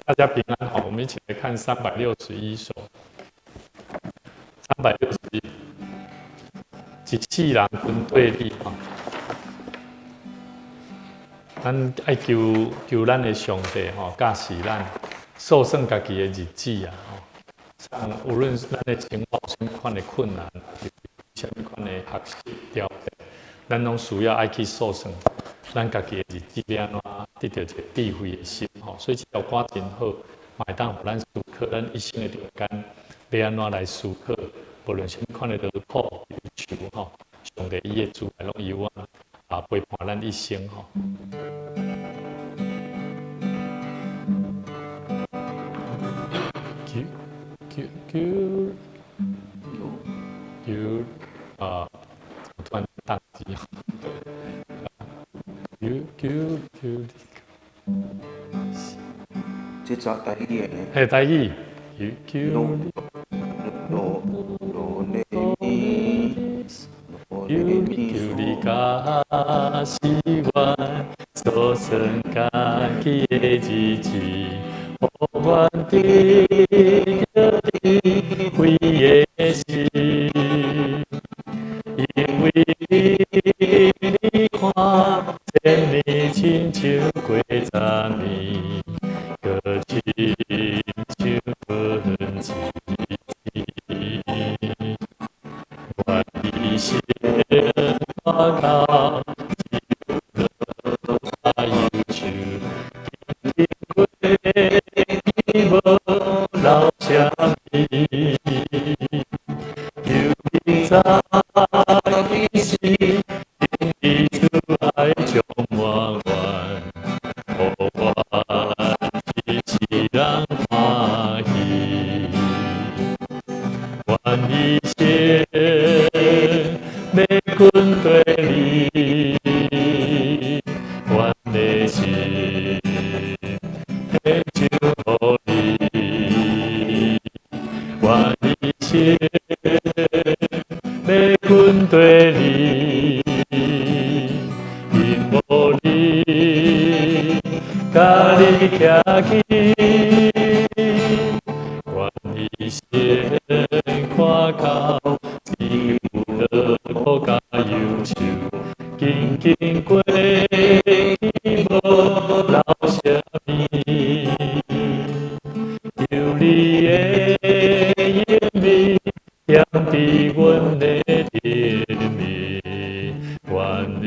大家平安好，我們一起來看361首。361，一世人跟綴你吼。咱愛求求咱的上帝吼，教示咱數算家己的日子啊吼。像無論咱的生活有啥物款的困難，啥物款的學習挑戰，咱攏需要愛去數算咱家己的日子欲按怎得著一個智慧的心吼。所以這條歌真好，嘛會當予咱思考咱一生的中間欲按怎來思考，無論啥物款的勞苦憂愁吼，上帝伊的慈愛攏有啊，啊陪伴咱一生吼。求求求求啊！突然當機，求求求你，這隻台語的呢？嘿，台語。求求你，囉囉來咪，求你求你教示阮，數算家己的日子，予阮得著智慧的心，因為你看，千年親像過昨暝，閣親像睏一醒。願一生看到，只有樂甲憂愁，緊緊過去無留啥物。求你早起時，因你慈愛充滿阮，予阮一世人歡喜。願一生欲跟綴你，阮的心獻上予你，願一生欲跟綴你，因無你，共你徛起，願一生看到，只有樂苦佮憂愁，緊緊過去無留啥物。求你的榮美踮佇阮的頂面，願你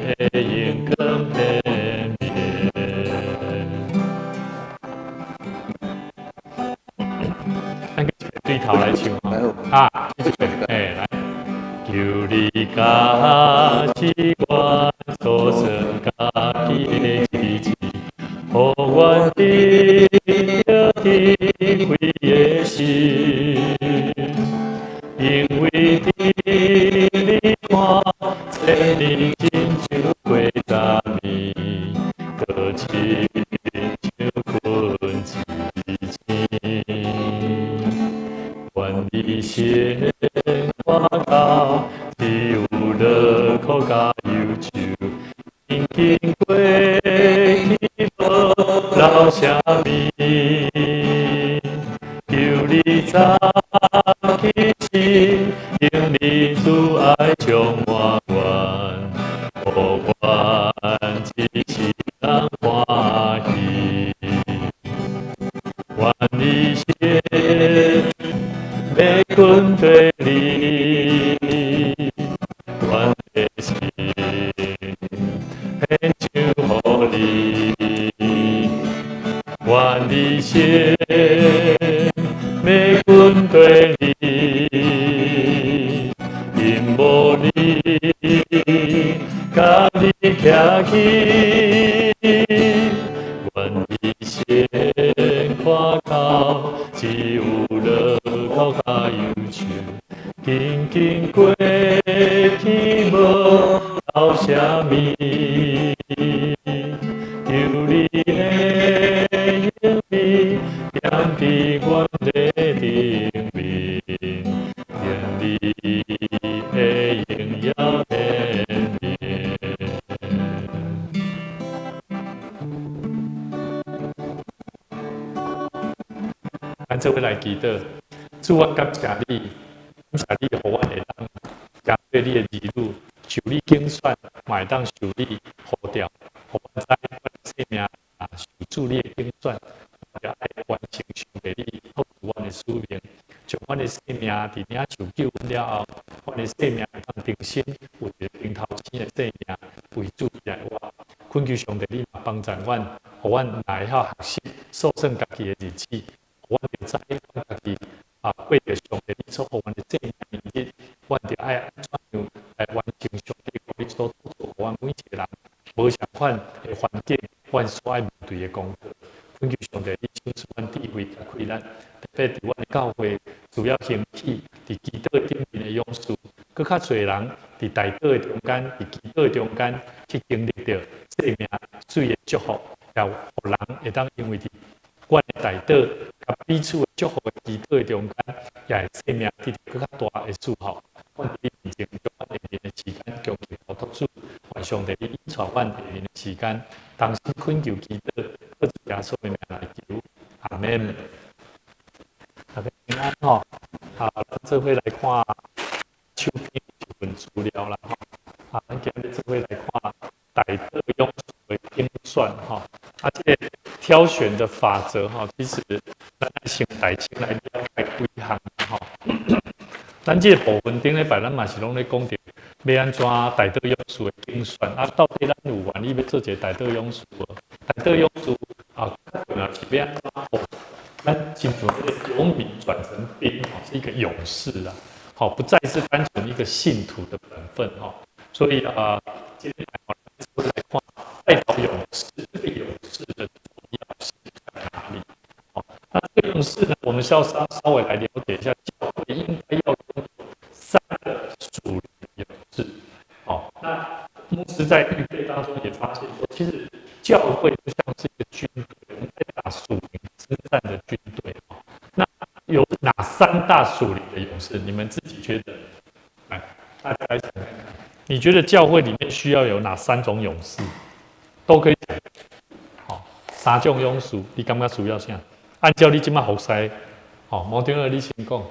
的榮光顯明。咱對頭來唱吼，啊，一遍，欸，來，求你教示阮數算家己的日子，予阮得著智慧的心，因為佇你看，千年親像過昨暝，閣親像睏一醒。願一生看到，只有樂苦佮憂愁，緊緊過去無留啥物。求你早起時，用你慈愛充滿阮，予阮一世人歡喜。願一生欲跟綴你，阮的心獻上予你，願一生欲跟綴你，因無你，共你徛起，願一生看到，只有樂苦佮憂愁，緊緊過去無留啥物。求你的榮美踮佇阮的頂面，願你的榮耀顯明。咱做伙來祈禱，主，阮感謝你，感謝你，予阮會當成做你的兒女，受你揀選，嘛會當受你呼召，予阮知阮的生命啊，受主你的揀選，就愛完成上帝你託付阮的使命，將阮的生命佇領受救恩了後，阮的生命會當重新有一個頂頭生的生命為主來活。懇求上帝，你嘛幫助阮，予阮若會曉學習數算家己的日子，予阮會知阮家己啊過著上帝你所予阮的生命日，阮著愛按怎樣來完成上帝你所託付予阮每一個人無相款的環境，阮所愛面對的功課。懇求上帝，你賞賜阮智慧佮開力，特別佇阮的教會需要興起佇祈禱頂面的勇士，閣較濟人佇代禱的中間，佇祈禱的中間去經歷著生命水的祝福，也予人會當因為佇阮的代禱佮彼此的祝福的祈禱的中間，也會生命得著閣較大的祝福。阮佇你面前將阮下面的時間恭敬交託主，願上帝你引帶阮下面的時間，同心懇求祈禱，靠主耶穌的名來求，阿門。大家平安吼，啊，咱做伙來看手邊有一份資料啦吼，啊，咱今日做伙來看代禱勇士的揀選吼，啊，這個挑選的法則吼，其實咱先來先來了解幾項吼。咱這個部分頂禮拜咱嘛是攏咧講著欲按怎代禱勇士的揀選啊，到底咱有願意欲做一個代禱勇士無？代禱勇士啊，較重要是欲按怎？咱親像這個勇民轉成兵吼，是一個勇士啊，好，不再是單純一個信徒的本分吼。所以啊，今天來來看代禱勇士，這個勇士的重要性在哪裡？好，那這個勇士呢，我們需要稍稍微來了解一下，教會應該要擁有三個屬靈的勇士。好，那牧師在預備當中也發現說，其實教會就像是一個軍隊，我們在打屬靈征戰的軍隊。那有哪三大屬靈的勇士？你們自己覺得？來，大家來想看看，你覺得教會裡面需要有哪三種勇士？都可以講。好，三種勇士，你感覺需要啥？按照你這馬服侍，好，毛丁兒你先講。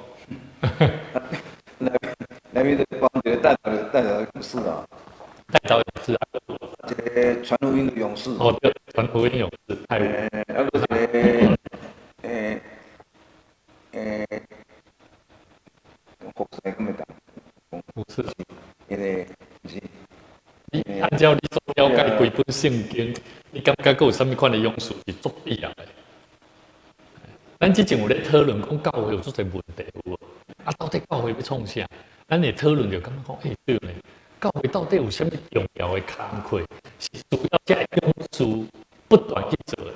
來，來面幫一個代禱代禱勇士啊，代禱勇士啊，一個傳福音的勇士。哦，對，傳福音勇士，太。啊，閣一個，服侍敢會當？不是，因為毋是。你按照你所了解規本聖經，你感覺閣有啥物款的勇士是足必要的？咱之前有咧討論講教會有足濟問題有無？啊，到底教會欲創啥？咱會討論就感覺講，欸，對呢，教會到底有啥物重要的工課，是需要這勇士不斷去做的？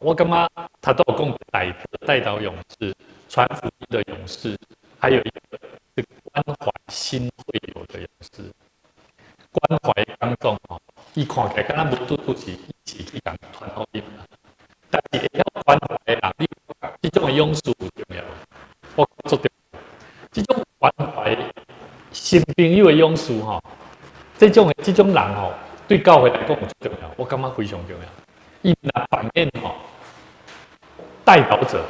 我感覺他都有講代禱勇士、傳福音的勇士，還有一個是關懷新會友的勇士。關懷當中吼，伊看起來敢若無拄拄是一起去共傳福音啦，但是會曉關懷的人，你這種的勇士有重要，我足重要。這種關懷新朋友的勇士吼，這種人吼，對教會來講有足重要，我感覺非常重要。伊若扮演吼代禱者，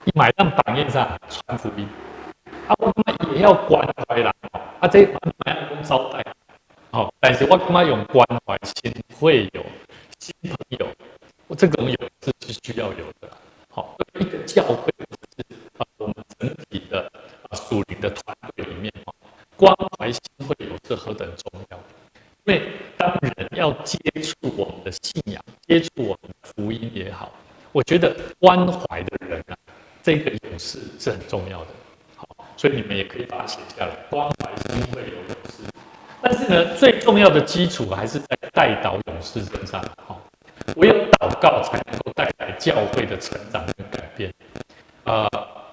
伊嘛會當扮演啥傳福音。啊，我感覺伊會曉關懷人吼，啊，這嘛會講招待。好，但是我感覺用關懷新會友、新朋友，我這種勇士是需要有的。好，一個教會是啊，我們整體的啊屬靈的團隊裡面，關懷新會友是何等重要。因為當人要接觸我們的信仰，接觸我們的福音也好，我覺得關懷的人啊，這個勇士是很重要的。好，所以你們也可以把它寫下來，關懷新會友勇士。但是呢，最重要的基礎還是在代禱勇士身上。好，唯有禱告才能夠帶來教會的成長跟改變。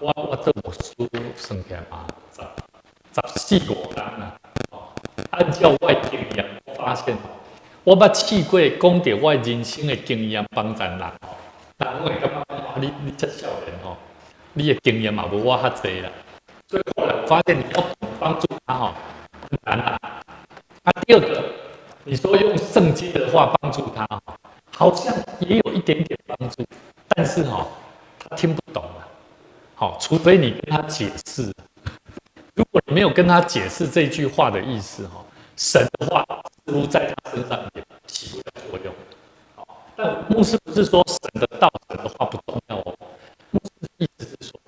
我做牧師算起來嘛，十四五年啦。哦，按照我的經驗，我發現，我捌試過講著我人生的經驗幫助人，人會感覺講你這少年吼，你的經驗嘛無我較濟啦。所以後來我發現你要幫助他吼，很難啊。啊，第二個，你說用聖經的話幫助他，好像也有一點點幫助，但是哈，他聽不懂啊。好，除非你跟他解釋。如果你沒有跟他解釋這句話的意思，哈，神的話似乎在他身上也起不了作用。好，但牧師不是說神的道、神的話不重要哦。牧師的意思是說，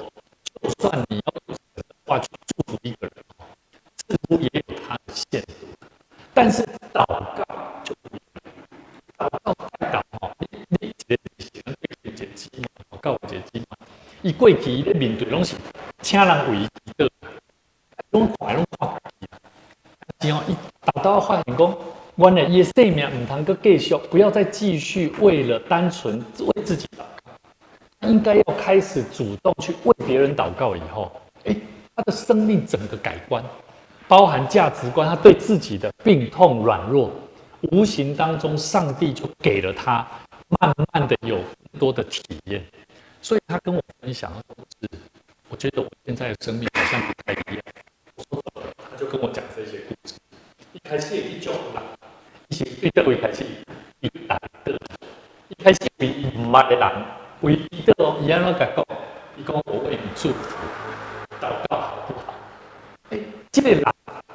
就算你要用神的話去祝福一個人，似乎也有他的限度。但是禱告就不一樣，禱告代禱吼，你一個是一個姊妹，告一個姊妹，伊過去伊咧面對攏是請人為伊祈禱。攏看攏看家己啊！但是哦，伊沓沓發現講，原來伊的生命毋通閣繼續，不要再繼續為了單純為自己禱告，應該要開始主動去為別人禱告。以後，欸，他的生命整個改觀，包含價值觀，他對自己的病痛軟弱，無形當中，上帝就給了他慢慢的有更多的體驗。所以他跟我分享的是，我覺得我現在的生命好像不太一樣。他就跟我講這些故事。一開始會去祝福人，伊是對佗位開始伊代禱。一開始為伊毋捌的人為祈禱哦，伊按怎共講？伊講我為你祝福，禱告好不好？欸，這個人，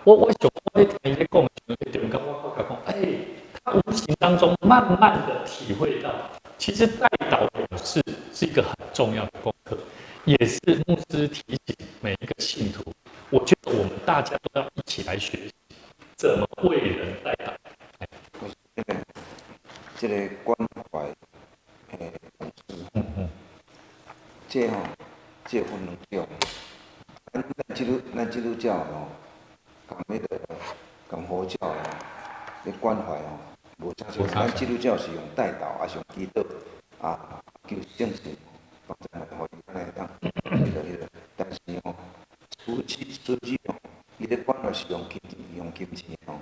我想我咧聽伊咧講的時陣，中間我發覺講，欸，他無形當中慢慢的體會到，其實代禱勇士是一個很重要的功課，也是牧師提醒每一個信徒。我覺得我們大家都要一起來學習，怎麼為人代禱。這個關懷勇士，這吼，這分兩種。咱基督教吼，佮彼個佮佛教吼，咧關懷吼，無啥相仝。咱基督教是用代禱，抑是用祈禱啊，求聖神幫助來，予伊按呢會當彼個。但是吼，慈濟吼，伊咧關懷是用金錢，用金錢吼。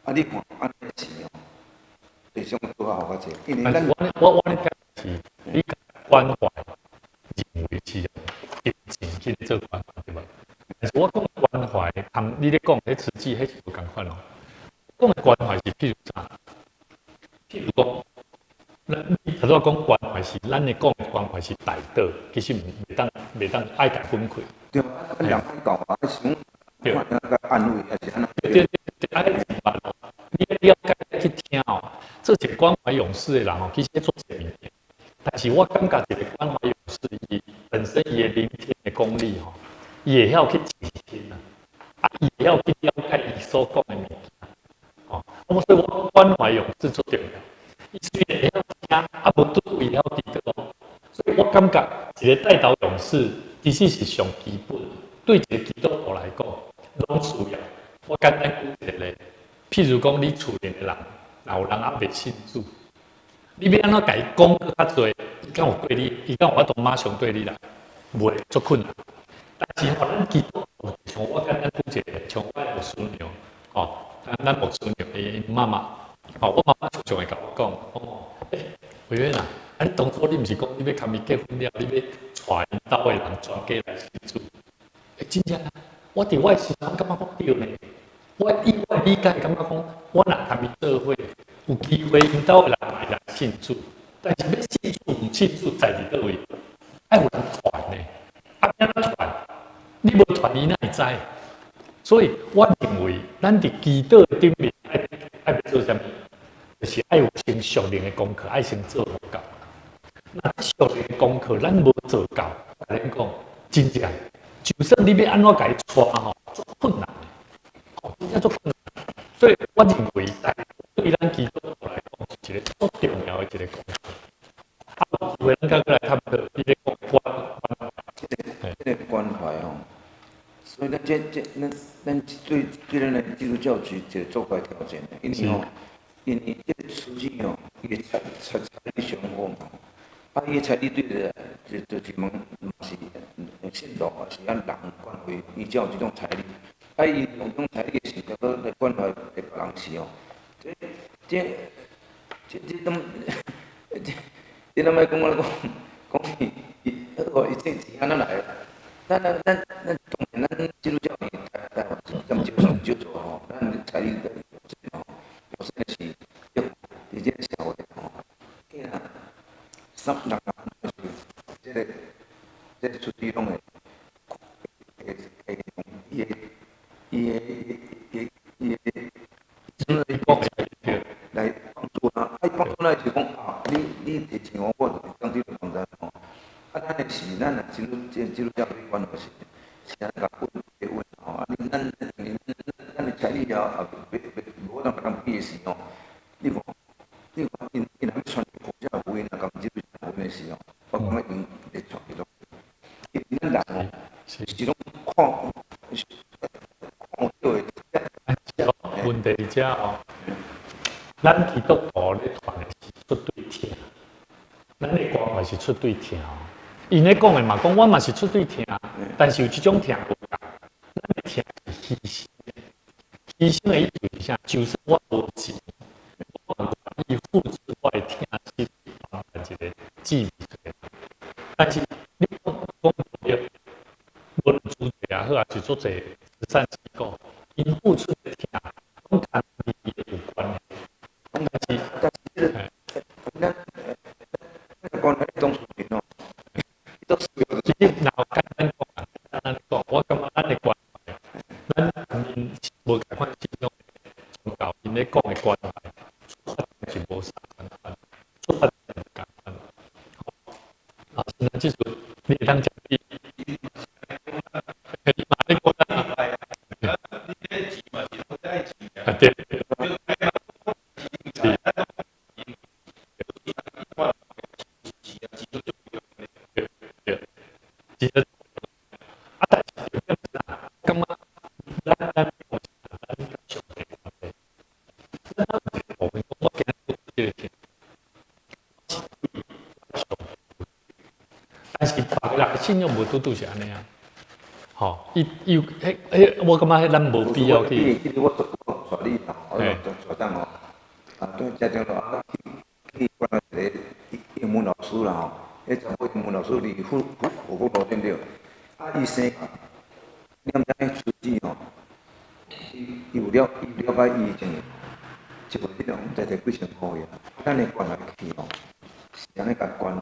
啊，你看按呢錢吼，會想拄好較濟，因為咱我咧聽是，你關懷認為是用金錢去做關懷對無？但是我講關懷，佮你咧講彼慈濟，彼是無仝款哦。講的關懷是譬如啥？譬如講，咱你頭拄仔講關懷是，咱咧講的關懷是代禱，其實袂當愛共分開。對，啊，人愛教啊，想對，安慰抑是按怎？對對對，愛明白哦。你了解去聽哦，做一個關懷勇士的人哦，其實做一個物件。但是我感覺一個關懷勇士，伊本身伊的聆聽的功力吼，伊會曉去傾聽啊，啊，伊會曉去了解伊所講的物件。哦，我所以我關懷勇士足重要。伊雖然會曉聽，啊，無拄會曉記得哦。所以我感覺一個代禱勇士其實是上基本，對一個基督徒來講，攏需要。我簡單舉一個例，譬如講你厝內的人，若有人猶未信主，你欲按怎共伊講閣較濟，伊敢有對你，伊敢有法度馬上對你來，袂足困難。但是吼，咱基督徒像我簡單舉一個，像我的牧師娘，吼，咱牧師娘的媽媽，吼，我媽媽常常會共我講，哦，欸，委員啊，啊，你當初你毋是講你欲共伊結婚了，你欲帶𪜶兜的人全家來信主？欸，真正啊，我佇我的時陣感覺講對呢。我以我的理解感覺講，我若共伊做伙，有機會𪜶兜的人會來信主。但是欲信主毋信主，在佇佗位？愛有人傳呢，啊，按怎傳？你無傳，伊哪會知？所以我認為，咱佇祈禱頂面愛欲做啥物？就是愛有先屬靈的功課，愛先做好夠。那屬靈的功課，咱無做夠，我共恁講，真正，就算你欲按怎共伊帶吼，足困難的，吼，真正足困難。所以我認為，對咱基督徒來講，是一個足重要的一個功課。啊，有機會咱閣來探討，你咧講關懷，這個關懷吼，所以咱這這咱咱對咱的基督教是一個足大挑戰的，因為吼，因為這個慈濟吼，伊的財力雄厚嘛，啊，伊的財力對來，就是問嘛是信徒啊，是按人關懷依照這種財力，啊，伊用這種財力的時陣，閣來關懷別人時吼，這攏，這你若欲講我講講伊伊，好伊這錢按怎來的？咱當然咱基督教台灣這麼少少做吼，咱財力的有限吼，有限的是，佇這個社會吼，囝三六人就是這個出資攏會伊的伊伊伊的來幫助他，啊，伊幫助咱是講啊，你提錢予我，我就當這個幫助吼。啊，咱的是咱若進入進入教會關懷是是按呢共問問吼，啊，你咱咱咱的財力啊，也袂無法度共人比的時吼，你看你看𪜶𪜶若欲傳佛教福音啊，共基督教福音的時候，我感覺𪜶會傳會做，因為咱人吼是攏看看有的。問題佇遮哦，咱基督徒咧傳的是出對疼，咱的關懷是出對疼哦。𪜶咧講的嘛，講我嘛是出對疼，但是有一種疼無仝，咱的疼是犧牲的，犧牲的意思是啥？就算我無錢，我嘛願意付出我的疼惜幫助一個姊妹出來。但是你講講對，無論組織也好，抑是做濟慈善機構，𪜶付出的疼，攏佮利益有關係。但是，但是咱咱關懷當事人哦，其實若簡單講啊，簡單講，我感覺咱的關懷，咱𪜶無仝款信仰宗教，𪜶咧講的關懷，出發點是無相仝款，出發點無仝款。啊，那這時你會當講你，你嘛咧講啊？啊對。是。對對，其實啊，但是重點是啥？感覺咱咱咱佮上帝關係，咱有一個部分講，我今日這個疼，是對上帝，但是別人信仰無拄拄是按呢啊。吼，伊伊彼彼，我感覺彼咱無必要去。其實我我帶你啦，我帶帶當吼，啊對，家長啊去去關一個英文老師啦吼，彼查某英文老師佇富富富國路頂著，啊伊生，你敢知影出錢吼？伊有了伊了解伊情，一個月毋知摕幾千箍去啊。咱的關懷去吼，是按呢共關懷，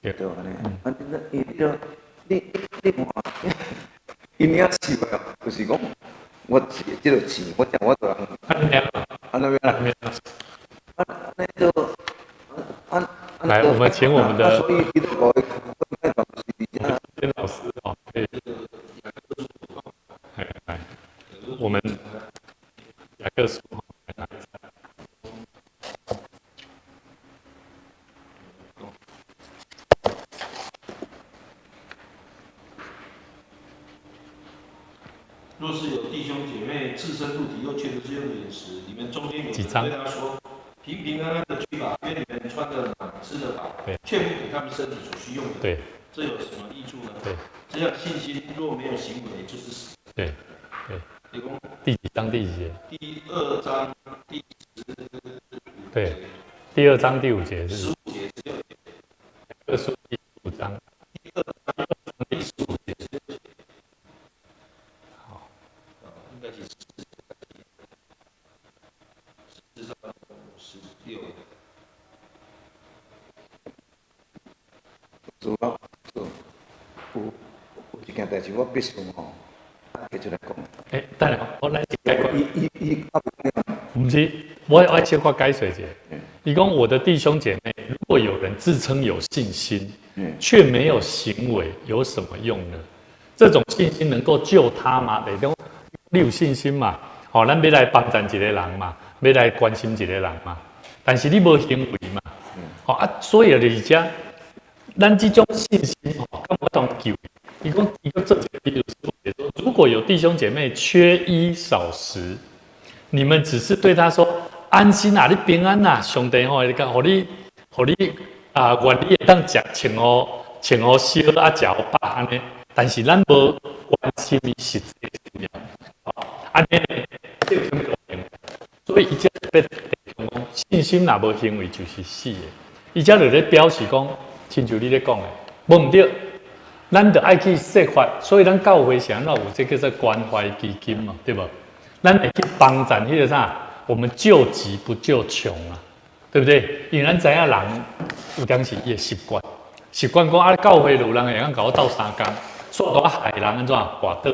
對按呢。啊，你你你你看，𪜶領是無？就是講，我這個錢，我講我就按呢啦。按呢就按。來，我們請我們的邊老師哦，可以。來來，我們雅各書。若是有弟兄姐妹赤身露體又缺了日用的飲食，你們中間有人對他說：平平安安的去吧，願你們穿得暖，吃得飽，卻不給他們身體所需用的，這有什麼益處呢？這樣信心若沒有行為，就是死。對對。第幾章第幾節？第二章第十五節。對，第二章第五節是。十五節十六節。二書第五章。第二章第十五節十六節。好，應該是四章十六。主要有有一件代誌，我必須吼提出來講。欸，等下，我來解決。伊伊伊，毋是，我小可解釋一下。伊講我的弟兄姐妹，如果有人自稱有信心，卻沒有行為，有什麼用呢？這種信心能夠救他嗎？等於講你有信心嘛？吼，咱欲來幫贊一個人嘛，欲來關心一個人嘛，但是你無行為嘛？吼啊，所以就是遮，咱這種信心吼，敢有法度救？伊講伊閣做一個比如說，如果有弟兄姐妹缺衣少食，你們只是對他說安心啊，你平安啊，上帝吼，會共予你，予你啊，願你會當食穿予穿予燒啊，食予飽按呢。但是咱無關心伊實際需要，按呢，這有啥物路用？所以伊遮特別提倡講，信心若無行為就是死的。伊遮就咧表示講，親像你咧講的，無毋對，咱著愛去設法，所以咱教會是按怎有這叫做關懷基金嘛，對無？咱會去幫贊彼個啥？我們救急不救窮啊，對不對？因為咱知影人有當時伊會習慣，習慣講啊，教會有人會當共我鬥相共，煞拄仔害人按怎跋倒？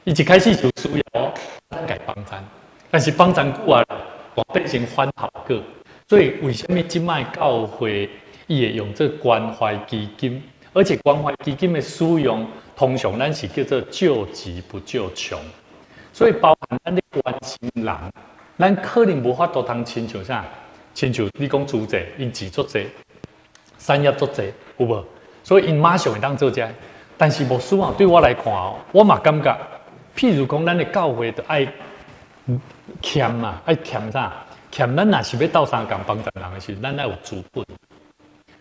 伊一開始就需要咱共幫贊，但是幫贊久啊，變成反效果。所以為啥物這擺教會伊會用這個關懷基金，而且關懷基金的使用，通常咱是叫做救急不救窮，所以包含咱咧關心人，咱可能無法度通親像啥，親像你講資濟，𪜶錢足濟，產業足濟，有無？所以𪜶馬上會當做這個。但是牧師啊，對我來看哦，我嘛感覺，譬如講，咱的教會著愛儉嘛，愛儉啥？儉咱若是欲鬥相共幫助人的時陣，咱愛有資本。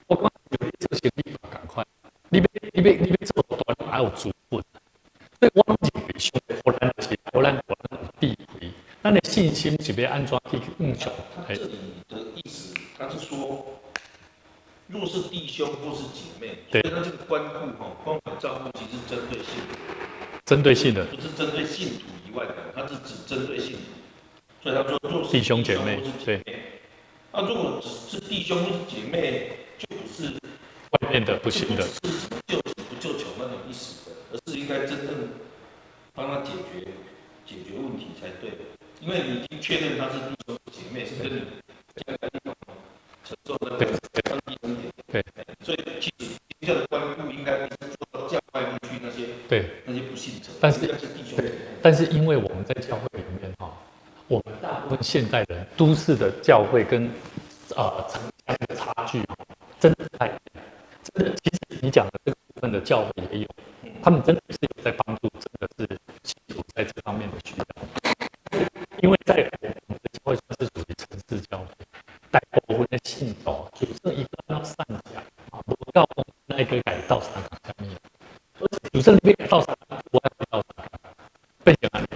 我感覺你做生意嘛仝款，你欲做大，你愛有資本。所以我攏認為上帝予咱就是予咱予咱有智慧，咱的信心是欲按怎去運用？他這裡的意思，他是說，若是弟兄或是姐妹，所以他這個關顧吼、關懷照顧，其實針對性的，針對性的，不是針對信徒以外的，他是只針對信徒。所以他說，若是弟兄姐妹，對。那如果只是弟兄或是姐妹，就不是外面的不信的，是什麼救急不救窮那種意思的，而是應該真正幫他解決問題才對。因為你已經確認他是弟兄姐妹，是跟你將來一同承受那個上帝恩典。所以其實基督教的關顧應該不是做到教外面去那些那些不信者，但是是弟兄。但是因為我們在教會裡面哈，我們大部分現代人都市的教會跟城鄉的差距真的太真的，其實你講的這個部分的教會也有，他們真的是有在幫助，真的是信徒在這方面的需要。因為在我們的教會算是屬於城市教會，大部分的信徒就算伊閣善食，無夠那個共鬥相共啥物，而且就算你欲鬥相共，無愛鬥相共，變成按呢。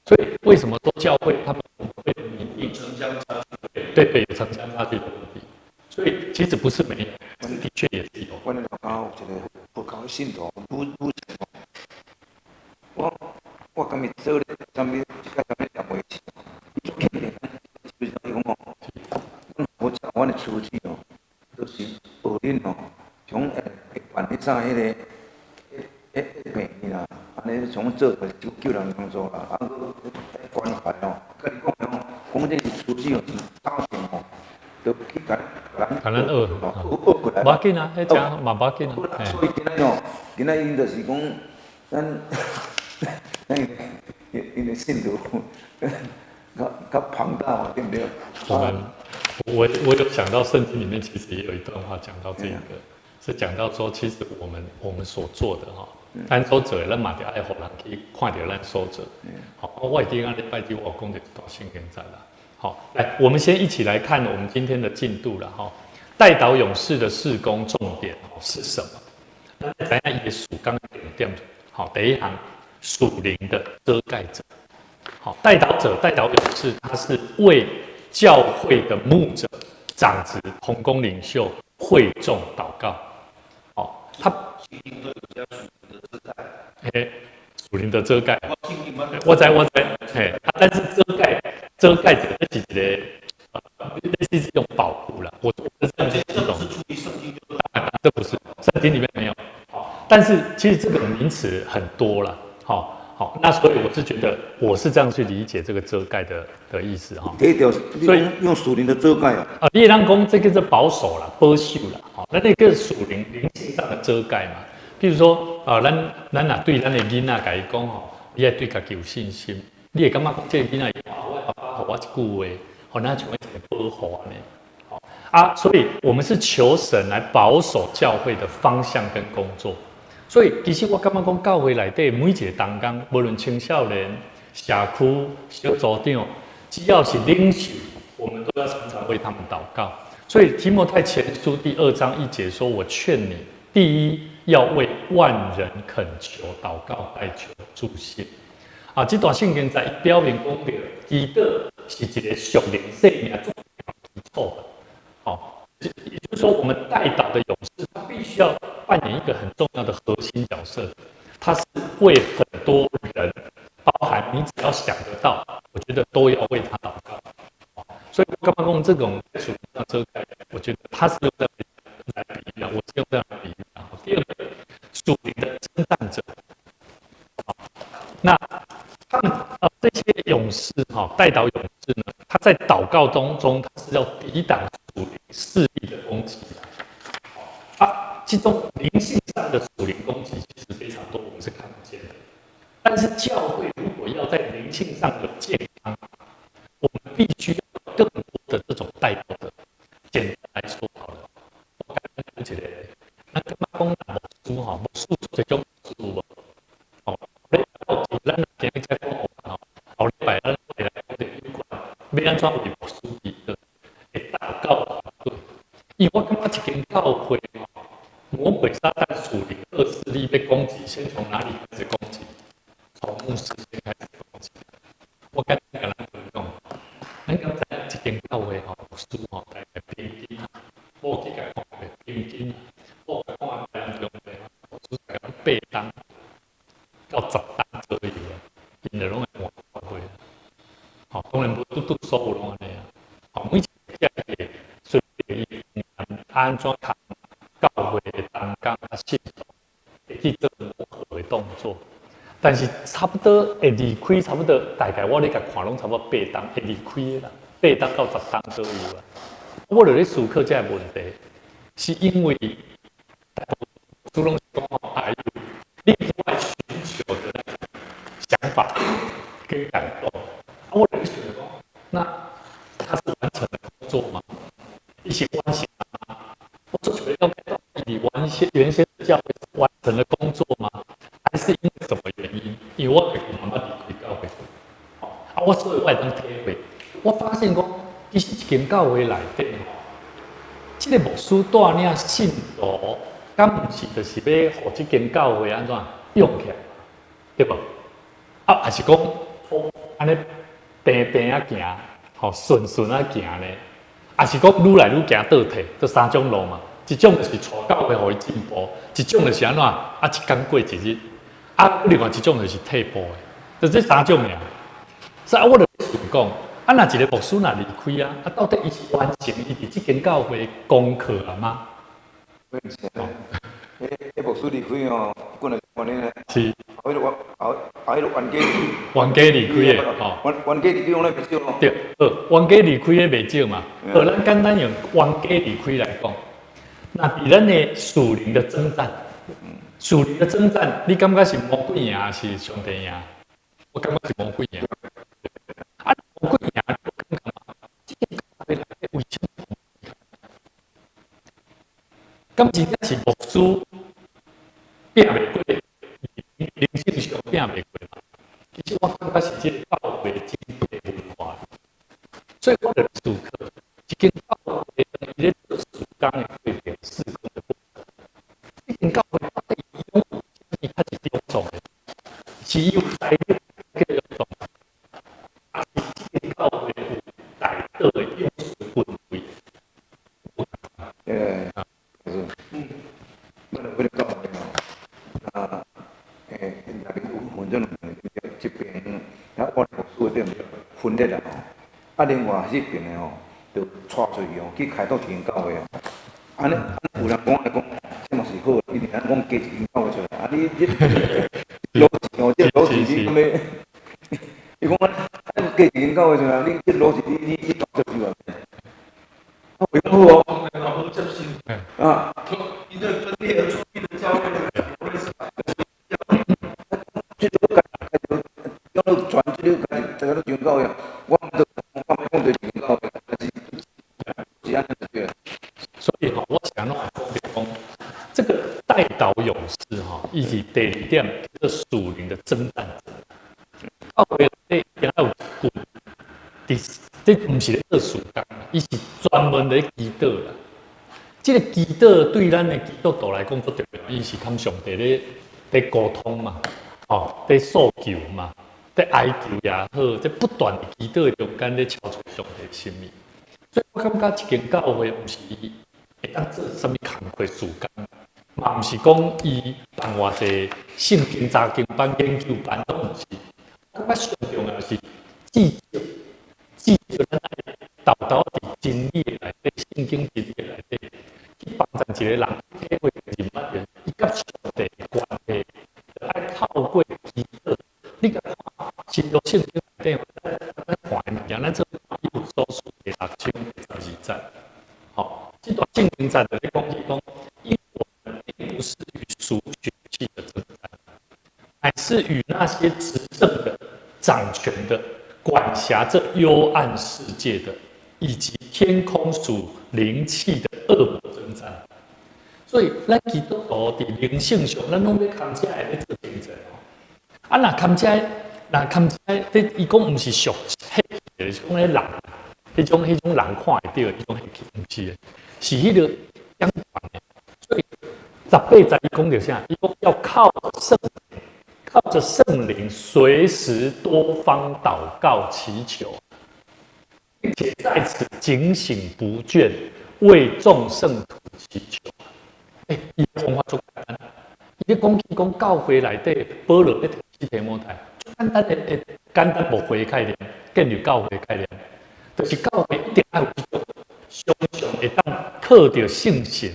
所以為什麼說教會他們會有城鄉差距？對對，有城鄉差距的問題。所以其實不是沒有，的確也是有。阮咧老家有一個佛教的信徒，女我共伊做咧，啥物？這個啥物兩回事？伊做肯定，就是伊講哦，阮佛教阮的初始哦，都是學恁哦，從會辦彼啥彼個、彼彼病院啦，按呢從做救救人工作啦，啊，閣關懷哦，佮你講哦，講這是初始哦，真早前哦，都去共咱共咱學學學過來。無要緊啊，彼講嘛無要緊啊。所以今仔哦，今仔𪜶就是講，咱𪜶的信徒較較龐大，對不對？我們我有想到聖經裡面其實也有一段話講到這個，是講到說，其實我們所做的哈，咱所做的，咱嘛著愛予人去看著咱所做。好，我會記得禮拜日我講的大聖經節啦。好，來，我們先一起來看我們今天的進度了哈。代禱勇士的事工重點是什麼？咱知影耶穌剛點點，好，第一行屬靈的遮蓋者。好，代禱者、代禱勇士，他是為教會的牧者、長執、同工領袖、會眾禱告。哦，他嘿，屬靈的遮蓋。我知我知，嘿，但是遮蓋者這是一個，類似這種保護啦。我是這樣子形容。這不是聖經裡面沒有。好，但是其實這個名詞很多了。好。好，那所以我是覺得我是這樣去理解這個遮蓋的意思哈。所以用屬靈的遮蓋啊。啊，你會當講這個是保守啦，保守啦，好，那個屬靈靈性上的遮蓋嘛。譬如說啊，咱若對咱的囡仔共伊講吼，你愛對家己有信心，你會感覺講這個囡仔，我爸爸予我一句話，予咱像一個保護按呢。好啊，所以我們是求神來保守教會的方向跟工作。所以，其實我感覺講，教會內底每一個同工，無論青少年、社區、小組長，只要是領袖，我們都要常常為他們禱告。所以提摩太前書第2章1節說：“我勸你，第一要為萬人懇求、禱告、代求、祝謝。”啊，這段聖經在表明講著，祈禱是一個屬靈生命重要基礎。哦，也就是說，我們代禱的勇士，他必須要扮演一個很重要的核心角色，他是為很多人，包含你只要想得到，我覺得都要為他禱告。所以剛剛講這種屬靈上遮蓋，我覺得他是用這樣來比喻，我是用這樣來比喻。第二個，屬靈的征戰者。那吼，代禱勇士呢，他在禱告當中，他是要抵擋屬靈勢力的攻擊。啊，這種靈性上的屬靈攻擊其實非常多，我們是看不見的。但是教會如果要在靈性上有健康，我們必須要更多的這種代禱的。簡單來說好了，我講一個，咱感覺講牧師吼，牧師做這種事無？哦，你咱今日才講吼，後禮拜咱會來講有關欲按怎為牧師祈禱，會禱告團隊。因為我感覺一間教會吼，魔鬼撒旦屬靈惡勢力被攻擊，先從哪裡開始攻擊？從牧師先開始攻擊。我簡單共咱講，咱敢知影一間教會吼，牧師吼，大概平均，我去共看過平均，我看台南中的牧師大概8冬到10冬左右啊，𪜶就攏會換教會。吼，當然無拄拄所有攏按呢啊。吼，每一個隨便伊按怎共教會的同工啊信徒會去做磨合的動作，但是差不多會離開，差不多大概我咧共看攏差不多八冬會離開的啦，8冬到10冬左右啊。我就咧思考這個問題，是因為主攏是講吼，還有另外尋求的那個想法跟感動。我就想講，那他是完成了工作嗎？伊是完成嗎？我做出來了解到底完成原先的教會完成了工作嗎？還是因為什麼原因？因為我家己嘛捌離開教會，啊，我所以我會當體會，我發現講，其實一間教會內底吼，這個牧師帶領信徒，敢毋是就是欲予這間教會按怎用起來，對無？啊，還是講按呢平平仔行，吼順順仔行呢？還是講愈來愈行倒退，這三種路嘛。一種就是帶教會予伊進步，一種就是按怎啊，一工過一日，啊，另外一種就是退步的，就這三種爾。所以我就想講，啊，若一個牧師若離開啊，啊，到底伊是完成伊佇這間教會功課了嗎？彼牧師離開哦，過來半年咧。是。後彼個後後彼個冤家。冤家離開的，吼。冤家離開，攏袂少咯。對，好，冤家離開的袂少嘛。好，咱簡單用冤家離開來講，那佇咱的屬靈的征戰，屬靈的征戰，你感覺是魔鬼贏還是上帝贏？我感覺是魔鬼贏。啊，魔鬼贏，我感覺嘛，這個教會內底為啥物？敢真正是牧師拼袂過，靈性上拼袂過嘛？其實我感覺是這個教會整體文化，所以我就思考，一間教會當伊咧做事工的過程、事工的過程，這間教會到底伊擁有啥物較是勇壯的？是伊有財力叫勇壯，還是這間教會有代禱的勇士氛圍？是，咱就要教會吼，啊，內面有分種兩個，一邊啊，我牧師對毋對？分裂啦吼，啊，另外這邊的吼，就帶出去吼，去開拓一間教會哦。按呢，有人講來講，這嘛是好，因為咱講加一間教會出來，啊，你邏輯吼，這邏輯你敢欲？伊講啊，加一間教會出來，你這邏輯你搞接受啊？啊，袂好哦。好接受。啊。一個分裂而出去的教會，這個家己叫做傳這個家己大家都上教會，我毋我講對上教會，但是是按呢對。所以吼，我想講講，這個代禱勇士吼，伊是第二點叫做屬靈的征戰者。教會內底有一群，這毋是咧做事工，伊是專門咧祈禱啦。這個祈禱對咱的基督徒來講足重要，伊是佮上帝咧溝通嘛，吼，咧訴求嘛，咧哀求也好，這不斷的祈禱的中間咧敲出上帝的心意。所以我感覺這間教會毋是伊會當做啥物工課事工，嘛毋是講伊辦偌濟聖經查經班、研究班，攏毋是。我感覺上重要是至少咱愛沓沓佇真理內底、聖經真理內底，去幫助一個人體會認捌人，伊佮上帝的關係，愛透過祈禱。你共看新約聖經內底，咱看是與那些執政的、掌權的、管轄這幽暗世界的，以及天空屬靈氣的惡魔爭戰。所以，咱基督徒佇靈性上，咱攏欲崁遮的咧做爭戰吼。啊，若崁遮，若崁遮，這伊講毋是屬血氣的，是講彼人，彼種人看會著的彼種血氣，毋是的，是彼個掌權的。所以18節伊講著啥？伊講要靠聖靈，靠著聖靈，隨時多方禱告祈求，並且在此警醒不倦，為眾聖徒祈求。欸，伊的方法足簡單，伊咧講起講教會內底，保羅咧提醒提摩太，足簡單的，欸，簡單牧會概念，建立教會概念，就是教會一定愛有這種常常會當靠著聖神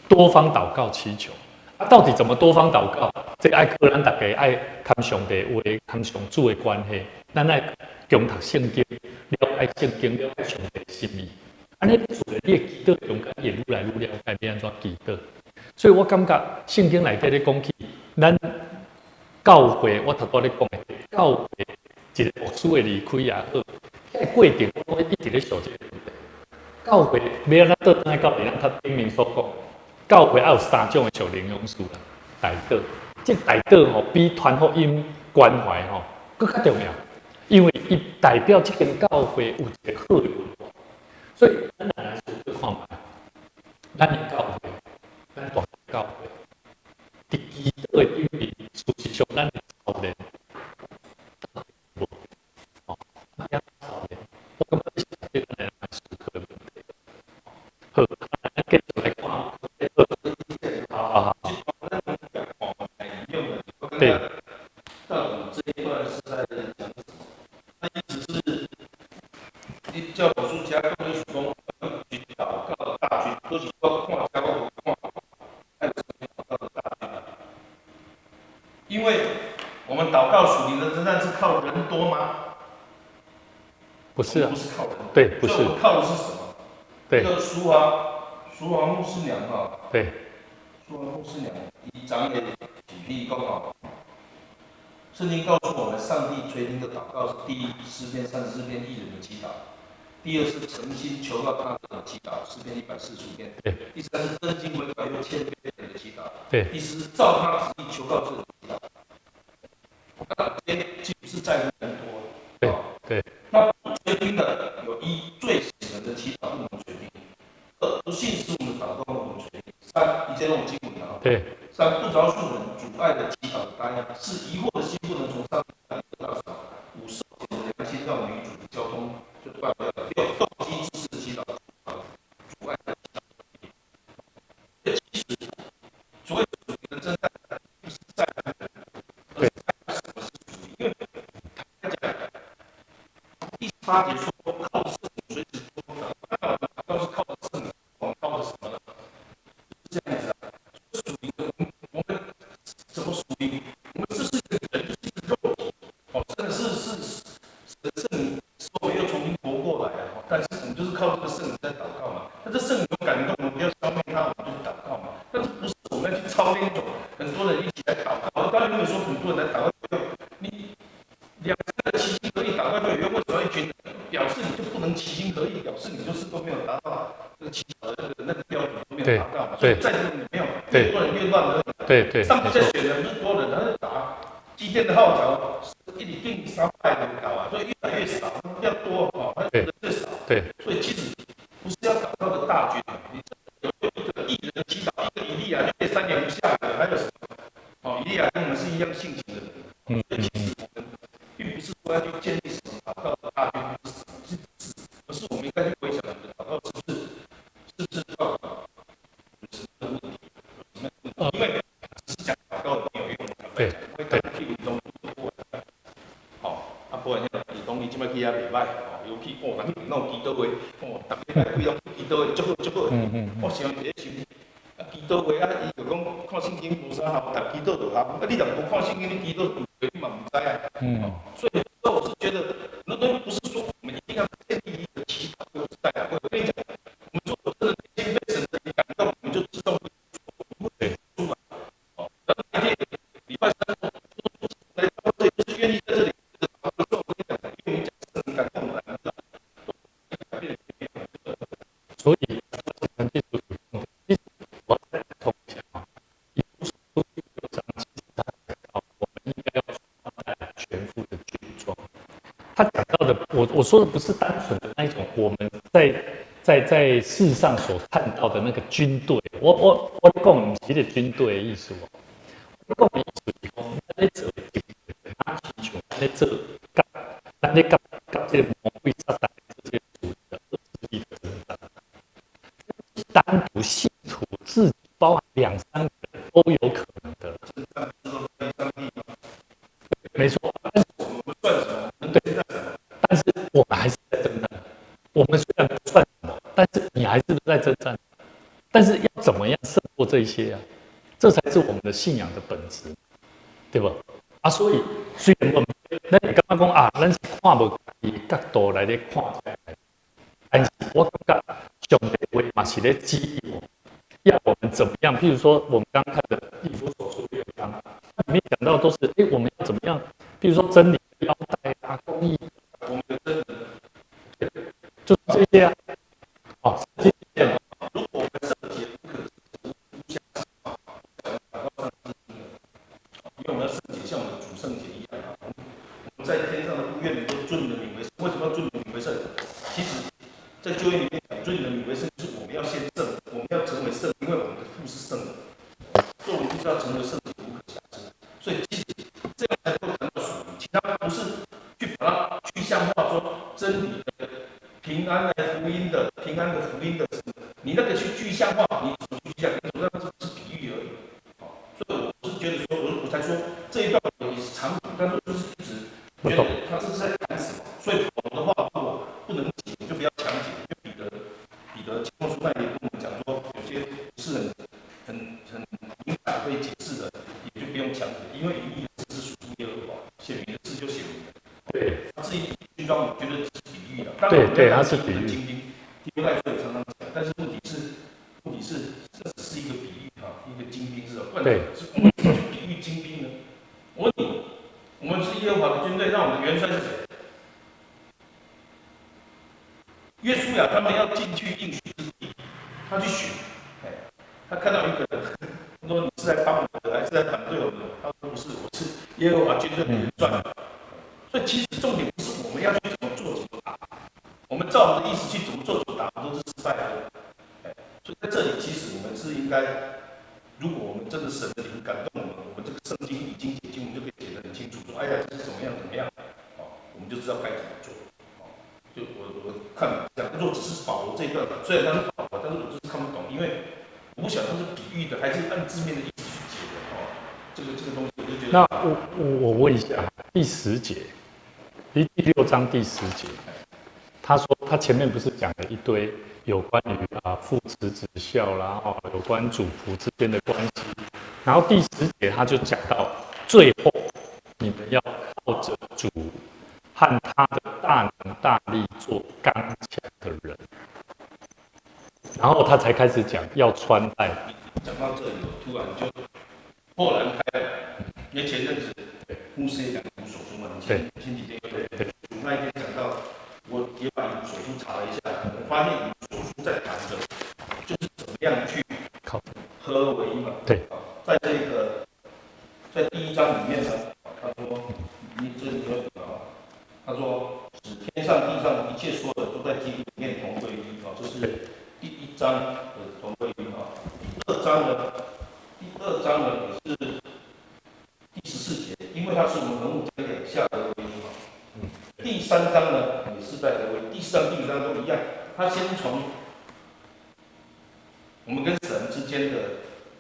多方禱告祈求。啊，到底怎麼多方禱告？這愛靠咱大家愛佮上帝話、佮上主的關係，咱愛強讀聖經，了解聖經，了解上帝的心意。按呢，自然你的祈禱中間會愈來愈了解欲按怎祈禱。所以我感覺聖經內底咧講起，咱教會，我頭拄仔咧講的，教會一個牧師的離開也好，彼個過程我一直咧想這個問題。教會欲按怎倒轉來到咱頭頂面所講，教會愛有三種的屬靈勇士啦，代禱。這代禱吼，比傳福音關懷吼，閣較重要，因為伊代表這間教會有一個好的文化。所以，咱來思考看覓，咱的教會，咱大教會，佇祈禱的頂面，事實上咱的操練無哦，操練，我感覺這是咱來思考的問題。好，咱繼續來看。好好好。對。到底這一段是在講什麼？他意思是，你叫老師加講，就是講禱告大軍，都是我看遮我無看，愛有禱告的大軍啊。因為我們禱告屬靈的爭戰是靠人多嗎？不是啊，不是靠人，對，不是。靠的是什麼？對。這個淑華，淑華牧師娘哈。對。淑華牧師娘，伊昨日提起講吼，聖經告訴我們，上帝垂聽的禱告是第一，詩篇34篇義人的祈禱；第二是誠心求告他的祈禱，詩篇145篇；第三是真心悔改又謙卑的祈禱；第四是照他旨意求告這個祈禱。那這其實是在乎人多。對對。那不垂聽的有一，罪使人的祈禱不能垂聽；二，不信使我們的禱告不能垂聽；三，一切用經文啊。對。三，不饒恕人阻礙的祈禱的答應，四，疑惑的心不能從上帝那裡得到什麼；五，受檢的良心讓我們與主的交通就斷掉了；六，動機自私的祈禱阻礙的祈禱。其實，所謂屬靈的爭戰，不是在乎人，而是在乎什麼是屬靈。因為他講第8節說，靠聖靈隨時多禱告，那我們禱告是靠聖靈，我們靠的什麼呢？是這樣子啊。屬靈的，我們怎麼屬靈？我們這是一個人，就是一個肉體。哦，真的是聖靈使我們又重新活過來了。但是我們就是靠這個聖靈在禱告嘛。那這聖靈有感動，我們不要消滅他，我們就去禱告嘛。但是不是我們要去操練一種很多人一起來禱告？當然沒有說很多人來禱告，你兩三個齊心合意禱告就有用，為什麼一群人？表示你就不能齊心合意，表示你就是都沒有達到這個祈禱的那個標準，都沒有達到嘛。所以在這裡沒有，越多人越亂而已。上帝在選人不是多人，他是打基甸的號角，一直定300人搞啊，所以越來越少，要多哦，人越少。所以其實不是要禱告的大軍，你有一個義人的祈禱，一個以利亞就3年不下雨，還有什麼？哦，以利亞跟我們是一樣性情的人。所以其實我們並不是說要去建立什麼禱告的大軍，不是，而是我們應該去回想我們的禱告是不是到有什麼問題？什麼問題？因為只是講禱告沒有用，會屁股中好，啊，不然伊講伊這擺去遐袂䆀，哦，又去哦，人弄祈禱會，哦，逐禮拜幾攏祈禱會，足好足好。我想一個想，啊，祈禱會啊，伊就講看聖經無啥效，逐祈禱就效。啊，你若無看聖經，你祈禱你嘛毋知啊。所以我是覺得，那東西不是說我們一定要建立一個祈禱會代禱會。我跟你講，我們做真的內心被神的感動，我們就自動會出來。哦，那那天禮拜三我說的不是單純的那一種我們在世上所看到的那個軍隊。我講毋是彼個軍隊的意思哦，我講的意思是講，咱咧做的啊，親像咱咧做，佮咱咧佮佮這個魔鬼撒旦這些屬的惡勢力的征戰。單獨信徒自己包含兩三個人都有可能的。沒錯，但是我們不算什麼，對，但是我們還是在征戰。我們雖然不算什麼，但是你還是在征戰。但是要怎麼樣勝過這些啊？這才是我們的信仰的本質，對吧？啊，所以雖然我們咱會感覺講啊，咱是看無伊角度來咧看起來，但是我感覺上帝話嘛是咧指引我，要我們怎麼樣？譬如說，我們剛看的以弗所書六章，裡面講到都是，哎，我們要怎麼樣？譬如說真理的腰帶啊，公義，我們的真理，對，就是這些啊。哦，這些。如果我們聖潔不可無瑕因為我們要聖潔，像我們的主聖潔一樣啊。我們在天上的父，願人都尊你的名為聖。為什麼要尊你的名為聖？其實，在舊約裡面講尊你的名為聖，就是我們要先聖，我們要成為聖，因為我們的父是聖的，所以我們就是要成為聖潔，無可瑕疵。所以其實這樣才能夠談到屬靈，其他不是去把它具象化，說真理的、平安的福音的、平安的福音的，你那個去具象化，你怎麼具象？你怎麼讓這是比喻而已。所以我是覺得說，我才說這一段也是長，但是我就是一直覺得他這是在談什麼。所以懂的話，如果不能解，就不要強解。就彼得前後書那裡跟我們講說，有些不是很明白可以解釋的，也就不用強解，因為隱秘的事是屬耶和華，顯明的事就顯明了。對，至於軍裝，我覺得是比喻的。對對，它是比喻。精兵，提摩太書也常常講，但是問題是，這只是一個比喻哈，一個精兵是吧？對，是我們怎麼去比喻精兵呢？我問你，我們是耶和華的軍隊，那我們的元帥是誰？約書亞他們要進去應許之地，他去選，哎，他看到一個人，他說：“你是來幫我的，還是來反對我們的？”他說：“不是，我是耶和華軍隊的元帥。”所以其實重點不是我們要去怎麼做怎麼打，我們照我們的意思去怎麼做怎麼打，都是失敗的。哎，所以在這裡，其實我們是應該，如果我們真的神的靈感動我們，我們這個聖經已經解經，我們就可以解得很清楚，說：“哎呀，這是怎麼樣怎麼樣？”哦，我們就知道該怎麼做。就我看講，若只是保羅這一段，雖然他是保羅，但是我就是看不懂，因為我不曉得他是比喻的，還是按字面的意思去解的哦。這個東西，我就覺得。那我問一下，第十節，第六章第十節，他說他前面不是講了一堆有關於啊父慈子孝啦，哦，有關主僕之間的關係，然後第十節他就講到最後，你們要靠着主和他的大能大力做剛強的人，然後他才開始講要穿戴。講到這裡，我突然就豁然開朗，因為前陣子牧師也講以弗所書嘛，前幾天對，那一天講到，我也把以弗所書查了一下，我發現以弗所書在談的，就是怎麼樣去合而為一嘛。在這個在第一章裡面呢，他說，你這裡有啊，他說使天上地上一切所有的都在基督裡面同歸於一啊，這是第一章的同歸於一啊。第二章呢也是第14節，因為他是我們和睦將兩下合為一嘛。第三章呢也是在合為，第四章、第五章都一樣。他先從我們跟神之間的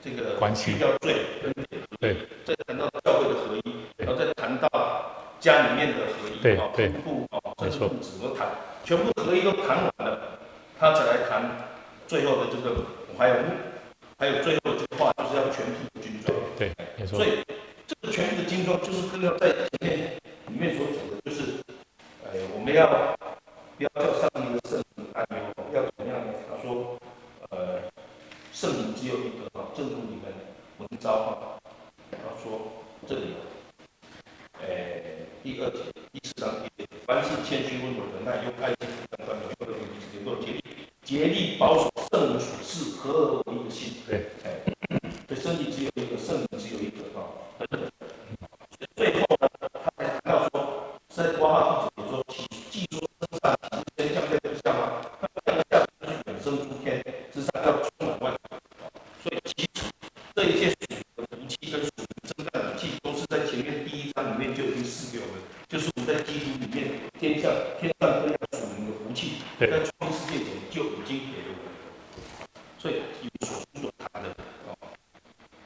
這個關係去掉罪跟點合一，再談到教會的合一，然後再談到家裡面的合一，啊，夫婦啊，甚至父子都談，全部合一都談完了，他才來談最後的這個，還有最後的這個話，就是要全副的軍裝。對，沒錯。所以這個全副的軍裝，就是剛剛在前面裡面所講的，就是，哎，我們要不要叫上帝的聖靈擔憂？要怎麼樣呢？他說，聖靈只有一個啊，正如你們蒙召啊。他說這裡，第二節第四章第二節，凡事謙虛溫柔忍耐，用愛心互相寬容，用和平彼此聯絡，竭力保守聖靈所賜合而為一的心。哎，所以身體只有一個，聖靈只有一個啊，等等。最後呢，他還談到說，在括號第九節說，既說下天上各樣屬靈的福氣，在創立世界前就已經給了我們。所以以弗所書所談的哦，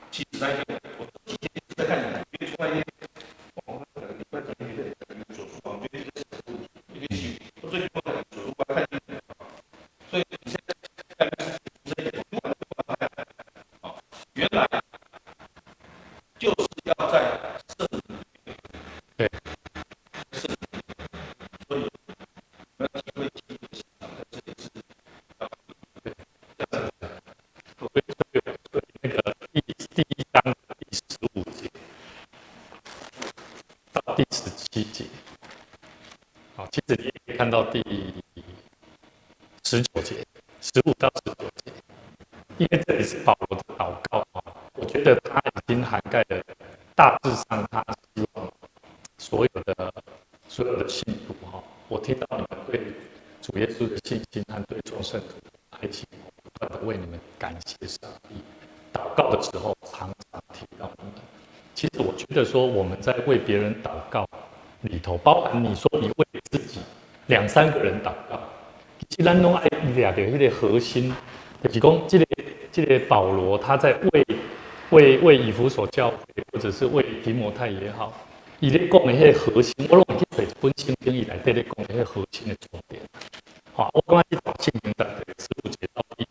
其實那天我這幾天在看，因為突然間，我2個禮拜前覺得以弗所書，我覺得這個問題有點奇，我最近我看以弗所書，我看所以你現在原來就是要在聖靈裡面，聖靈，所以我們要體會基督的心腸，在這裡是要這樣子。所以那個第一章第15節到第17節，好，其實你也可以看到第19節，15到19節，因為這裡是保羅的禱告啊，我覺得他已經涵蓋了大致上他希望所有的信徒哈，我聽到你們對主耶穌的信心和對眾聖徒的愛心，不斷的為你們感謝上帝。禱告的時候常常提到你們。其實我覺得說我們在為別人禱告裡頭，包含你說你為自己兩三個人禱告，其實咱攏愛掠著彼個核心，就是講這個保羅他在為以弗所教會，或者是為提摩太也好，伊咧講的彼個核心，我攏會去揣一本聖經，伊內底咧講的彼個核心的重點。好，我感覺這段聖經的15節到第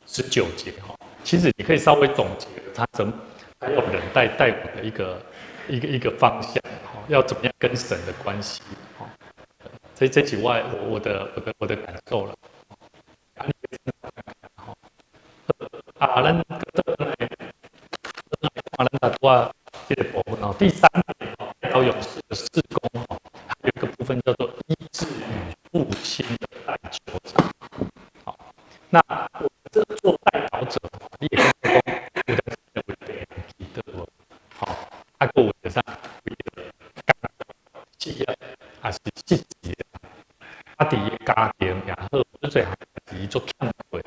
19節哈，其實你可以稍微總結他怎麼還有忍耐帶我的一個方向，哈，要怎麼樣跟神的關係，哈，這幾外我的感受了。啊，你啊，咱來看咱拄仔這個部分哦，第三點哦，代禱勇士的事工哦，還有一個部分叫做醫治與復興的代求者。好，那我這做代禱者，你也可以講，有的有病人祈禱，好，啊，閣有啥為著事業，還是失志，啊，佇伊家庭也好，做濟項代誌足欠缺，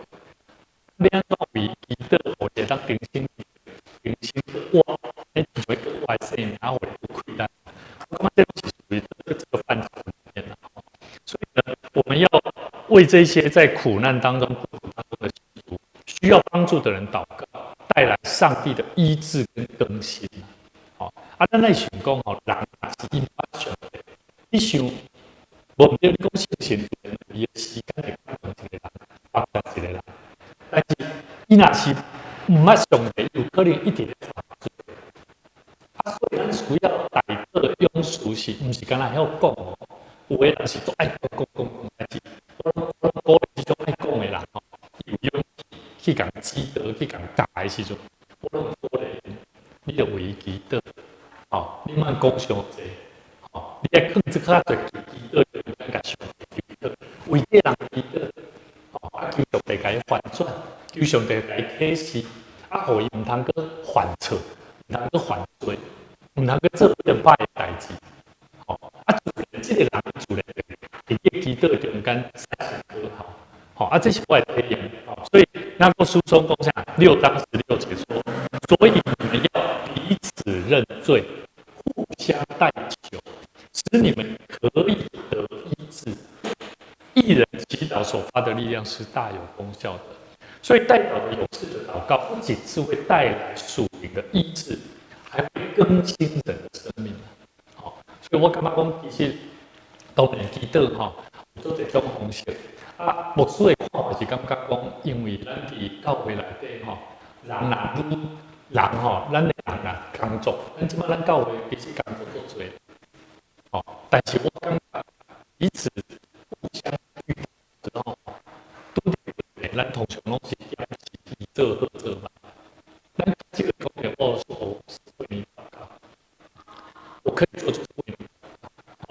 欲按怎為祈禱，予伊會當重新重新活，彼像一個活的生命，啊，予伊有氣力。我感覺這是屬於這個範疇裡面的。所以呢，我們要為這些在苦難當中、苦當中的信徒需要幫助的人禱告，帶來上帝的醫治跟更新。好，啊，咱來想講吼，人若是毋捌上帝，你想無毋對，你講聖神伊的時間會感動一個人，幫助一個人，但是伊若是毋捌上帝，有可能一直咧犯罪。啊，所以咱需要代禱勇士是毋是干焦曉講哦？有的人是足愛講講講講，但是我攏鼓勵這種愛講的人吼，有勇氣去共指導、去共教的時陣，我攏鼓勵𪜶，你著為伊祈禱，吼，你莫講傷濟，吼，你愛囥這較濟祈禱，就共上帝祈禱，為這人祈禱，吼，啊，求上帝共伊反轉，求上帝共伊啟示，啊，予伊毋通閣犯錯，毋通閣犯罪，毋通閣做變歹的代誌，吼，啊，自然這個人自然佇個祈禱中間產生果效，吼，啊，這是我的體驗，吼，所以雅各書中講啥？6章16節說，所以你們要彼此認罪，互相代求，使你們可以得醫治。義人祈禱所發的力量是大有功效的。所以代禱的勇士的禱告，不僅是會帶來屬靈的醫治，還會更新人的生命。好，所以我感覺講，其實當然祈禱吼，有足濟種方式。啊，牧師的看法是感覺講，因為咱佇教會內底吼，人若愈人吼，咱的人若工作，咱這擺咱教會其實工作足濟，吼，但是我感覺彼此互相遇到之後，拄著問題，咱通常攏是暫時伊做好做嘛。咱這個講的，我說我是為你禱告，我可以做就是為你禱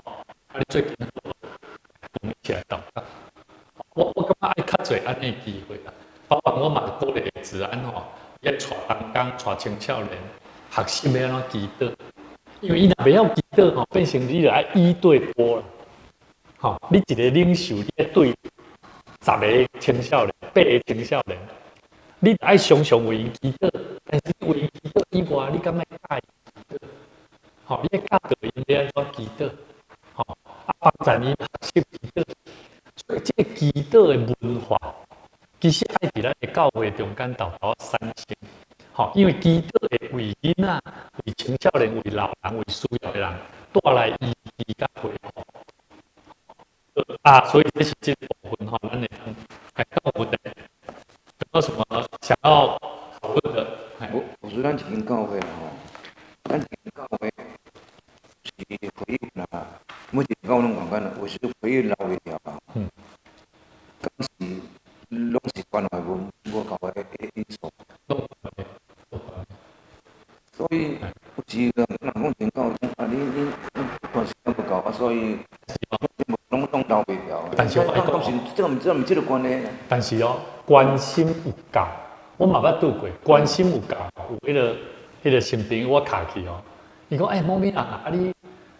告。啊，你最近我們一起來禱告。我感覺愛較濟按呢機會啦，包括我嘛鼓勵子安吼，伊愛帶同工、帶青少年學習欲按怎祈禱，因為伊若袂曉祈禱吼，變成你著愛一對多啦。吼，你一個領袖，你愛對10個青少年、8個青少年，你愛常常為𪜶祈禱，但是你為𪜶祈禱以外，你敢愛教𪜶祈禱？吼，你愛教導𪜶欲按怎祈禱？吼，啊，幫助𪜶學習。禱的文化，其實愛佇咱的教會中間沓沓產生。吼，因為祈禱會為囡仔、為青少年、為老人、為需要的人帶來醫治佮恢復。啊，所以這是這個部分吼，咱會當來講問題，有沒有什麼想要討論的？我說咱一間教會吼，咱一間教會是回應啦，每一間教會攏仝款啦，有時回應留袂牢啊。敢是攏是關懷無夠的因素。所以有時人講一間教會啊，你關心無夠啊，所以攏攏留袂牢。但是我愛講，這個毋這個關係。但是哦，關心有夠，我嘛捌拄過，關心有夠，有彼個新朋友我敲去哦，伊講欸，某某人啊，啊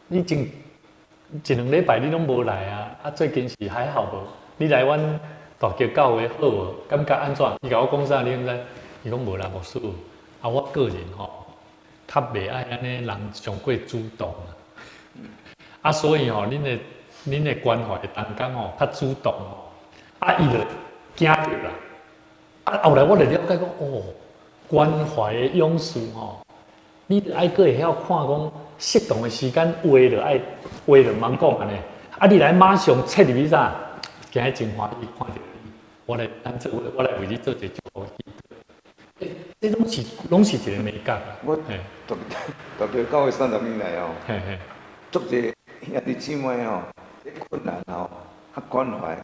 你前一兩禮拜你攏無來啊，啊最近是還好無？你來阮大橋教會好無？感覺按怎？伊共我講啥你毋知？伊講無啦，牧師，啊我個人吼，較袂愛按呢人上過主動啊，啊所以吼，恁的關懷的同工吼較主動吼，啊伊就驚著啦。啊後來我就了解講，哦，關懷的勇士吼，你著愛閣會曉看講適當的時間話著愛話著毋通講按呢，啊你來馬上切入去啥？今日真歡喜看著你，我來咱做我來為你做一個祝福祈禱。欸，這攏是一個美感啊。我大大教會30年來哦，足濟兄弟姊妹吼，困難吼，較關懷，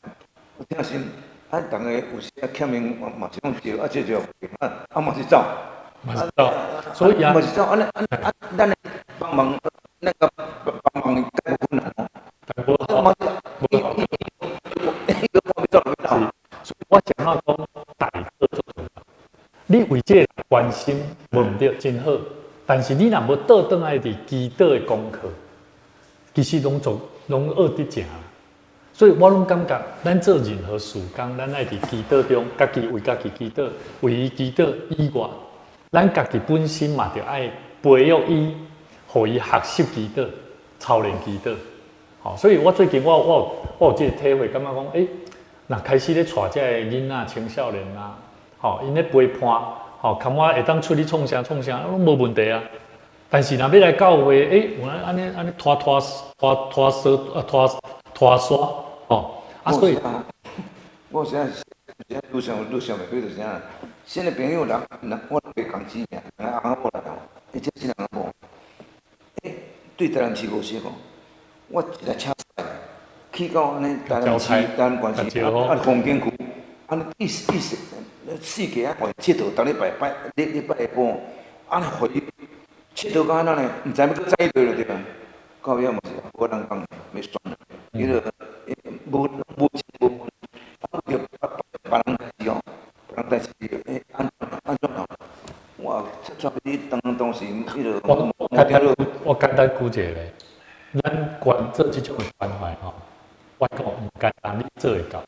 有疼心。啊，逐个有時啊欠面嘛是攏招，啊這就啊啊嘛是走，嘛是走，所以啊，嘛是走，按呢按啊，咱來幫忙，咱個幫忙解決困難哦。無好，無好。所以我想要講代禱足重要。你為這個人關心無毋對，真好。但是你若無倒轉來佇祈禱的功課，其實攏做攏學佇正。所以我攏感覺，咱做任何事工，咱愛佇祈禱中，家己為家己祈禱，為伊祈禱以外，咱家己本身嘛著愛培育伊，予伊學習祈禱、操練祈禱。吼，所以我最近我有這個體會，感覺講，欸，若開始咧帶這個囡仔、青少年啊，吼，𪜶咧陪伴，吼，看我會當出去創啥創啥，攏無問題啊。但是若欲來教會，欸，有影按呢按呢拖拖拖拖趖啊拖拖沙，吼，啊所以，我現在現在愈想愈想袂過就是啥，新的朋友人人我袂共錢爾，人翁仔某來吼，伊這新人翁仔某，欸，對台南市無熟哦，我一台車載去到按呢台南市台南縣市啊啊風景區，按呢意思意思四界啊，予伊𨑨迌，逐禮拜拜禮禮拜下晡，按呢予伊𨑨迌到按怎呢？毋知欲閣載去佗就對啊。到尾仔嘛是無人講，欲算了，伊就無無錢無份，啊，著別別人代誌哦，別人代誌欸按怎按怎哦，我帶你當當時彼個我簡單舉一個例，咱關做這種的關懷吼，我講毋簡單，你做會到，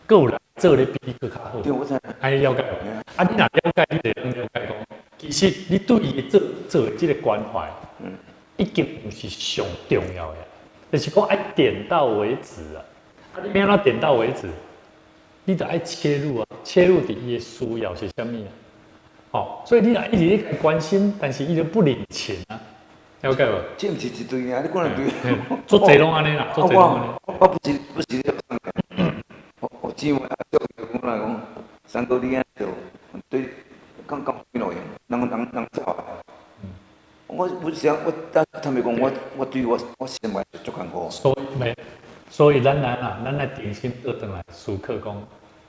閣有人做咧比你閣較好。對，我知。按呢了解無？啊，你若了解，你就會了解講，其實你對伊做做的這個關懷，已經毋是上重要的，就是講愛點到為止啊。啊，你欲按怎點到為止？你著愛切入啊，切入佇伊的需要是啥物啊？吼，所以你若一直咧關心，但是伊就不領情啊，了解無？這毋是一對啊，你講的對。足濟攏按呢啦，足濟攏按呢。我不是咧講，我姊妹啊，我來講，三哥你按做，對，講講幾路用，人人人走啊。我我想我坦白講，我對我生活足艱苦。所以，袂，所以咱來啊，咱來重新倒轉來思考講，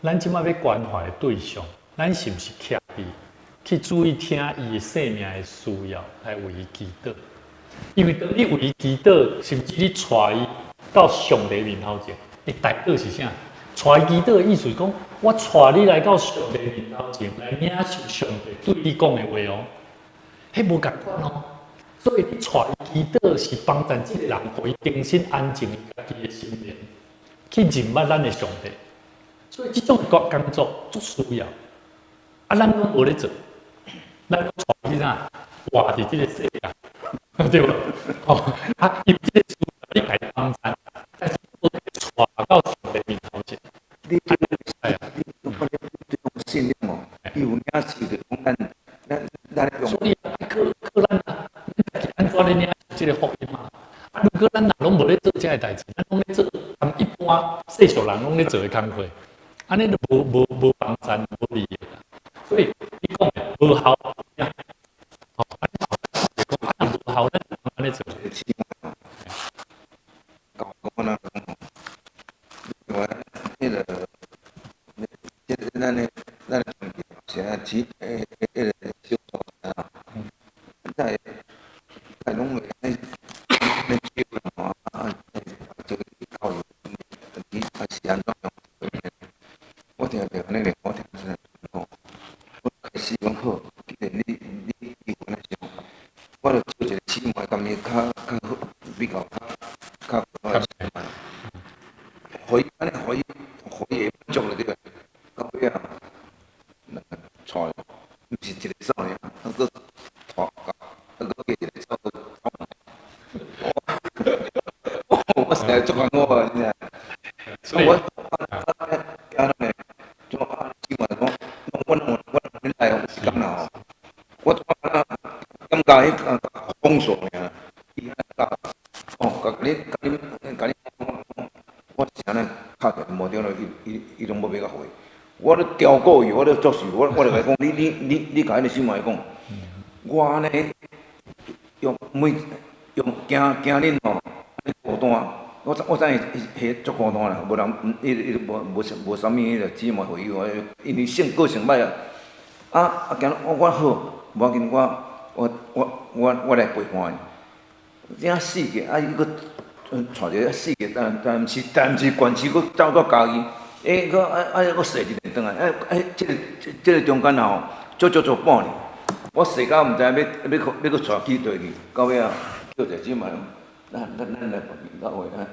咱這擺欲關懷的對象，咱是毋是徛佇去注意聽伊的生命的需要，來為伊祈禱？因為當你為伊祈禱，甚至你帶伊到上帝面頭前，你代禱是啥？帶伊祈禱的意思是講，我帶你來到上帝面頭前，來領受上帝對你講的話哦，彼無仝款哦。所以你帶伊祈禱是幫助這個人，予伊重新安靜伊家己的心靈，去認捌咱的上帝。所以這種工作足需要。啊，咱攏無咧做，咱攏帶去啥？活佇這個世界，對無？哦，啊，因為這個需要你共伊幫贊，但是無帶到上帝面頭前。你對怎咧領這个福音啊？啊，如果咱若攏無咧做這个代誌，咱攏咧做仝一般世俗人攏咧做的工課，按呢就無幫贊無利益啦。所以你講的無效，吼，啊無效，咱按呢做。講講那我彼个，這个咱的宗教是啊，只彼个小組啊，在攏會咧咧招吼啊，這個教育，啊是按怎樣？我聽著按呢，我聽出來講，我開始講好，既然你有按呢想，我就招一個姊妹，共伊較好，比較較較好。予伊按呢，予伊會滿足了對吧？到尾啊，帶，毋是一個走爾，啊閣帶，啊閣加一個走閣走。我實在足艱苦啊，真正。所以我啊，安尼，怎啊？姊妹講，我來有時間啦吼。我感覺彼個封鎖爾，伊按呢哦，共你講，我是按呢敲電話無對咯，伊攏無欲共回。我咧刁過伊，我咧作勢，我就共伊講，你共彼个姊妹講，我按呢用每用驚驚恁吼，孤單。我知影伊足孤單啦，無人，伊無啥物彼个姊妹會友，因為性個性歹啊。啊，今日我好，無要緊，我來陪伴伊。這四個啊，伊閣帶一個四個，但毋是縣市，閣走到嘉義，欸，閣啊啊，閣踅一下轉來，欸欸，這个中間吼，足足足半年，我踅到毋知欲閣帶幾對去，到尾啊，叫一個姊妹，咱來到位啊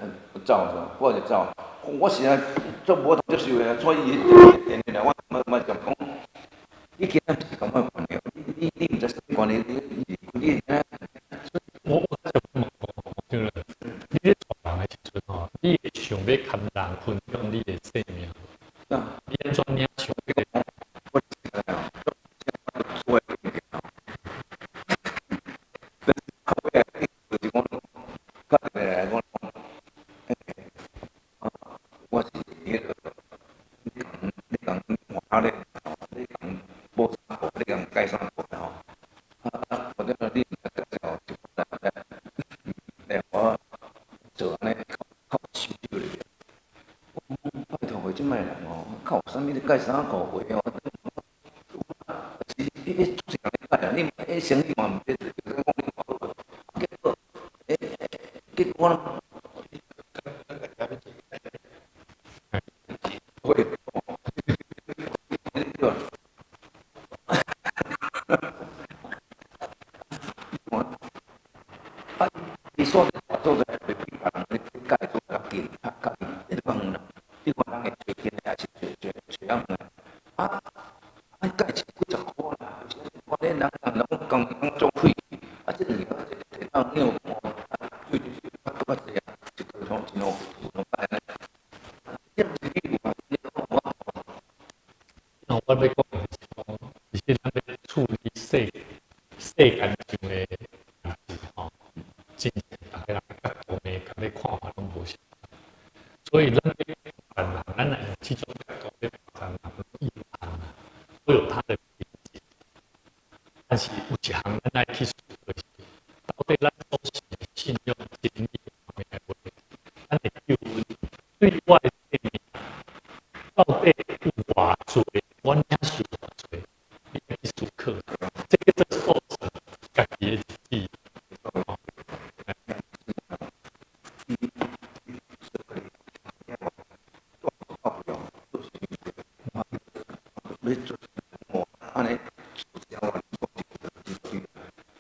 走是我就走。我實在足無通接受的，所以伊電電來，我嘛就講，你今仔毋是仝款關係，你毋知啥物關係，你。我就問講，你咧帶人的時陣吼，你會想欲共人分享你的生命？你按怎領受？我做的但是後尾就是講，較來講，我是彼个，你共換咧，你共補衫褲，你共改衫褲吼，啊，或者你介紹一寡人來我做按呢較較收手咧。我拜託予這擺人哦，較有啥物咧改衫褲話哦，是彼足濟人咧改啊，你彼生意嘛毋對，講你嘛好，結果，欸，結果我會，對吧？啊，伊所做在比別人咧改做較緊，較緊，你看遠啦，你看人會最近的，抑是最較遠的？啊啊，改一幾十箍啦，我咧人講講做氣，啊，這兩個摕到尿啊，水啊，閣較濟啊，一個從一兩兩百呢。這毋是理由啊！你講我，我欲講的是講，其實咱咧處理世間上的代誌吼，真正逐个人角度呢，共咧看法攏無相仝。所以咱咧幫人，咱若用這種角度咧幫人，有限啊，都有他的瓶頸。但是有一項咱愛去思考是，到底咱所信的信仰真理方面的話，咱的救恩對我的生命到底有偌濟？我領受偌濟？你愛去思考，這叫做素食家己的日子。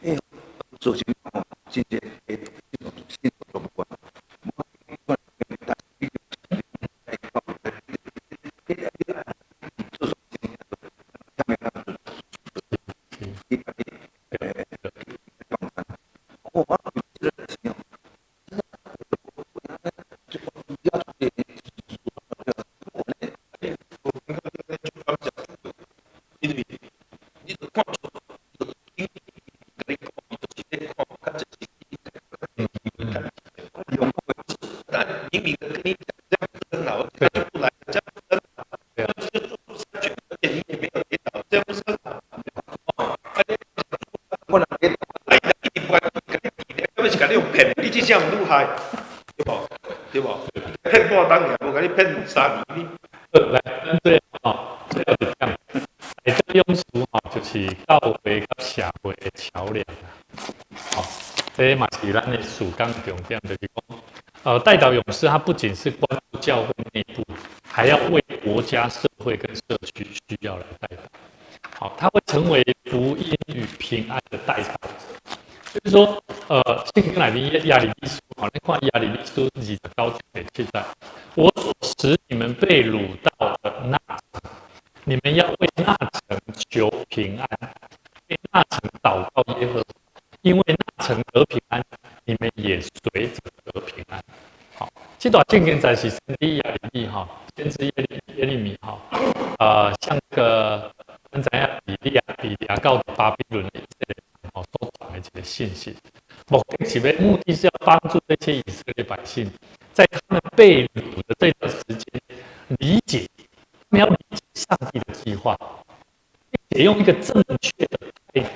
欸，做啥物真正會信都無關。但是你做你家己我這個是哦，因為你著看出，伊就伊共你講，伊就是咧看較濟是騙，你這啥毋愈害，對無？對無？騙半冬爾，無共你騙3年。來，咱最後吼，最後一點，代禱勇士吼，就是教會佮社會的橋梁啊。吼，這嘛是咱的事工重點，就是講，代禱勇士，他不僅是關注教會內部，還要為國家、社會跟社區需要來代禱。好，他會成為福音與平安的代禱者。就是說，聖經內面耶利米書，吼，你看耶利米書29章第7節，我所使你們被擄到的那城，你們要為那城求平安，為那城禱告耶和華，因為那城得平安，你們也隨着得平安。好，這段聖經在是先知耶利米哈，先知耶利米哈，像個咱知影被掠到巴比倫的以色列人吼所傳的一個信息，目的是要幫助這些以色列百姓，在他們被擄的這段時間，理解，他們要理解上帝的計劃，並且用一個正確的態度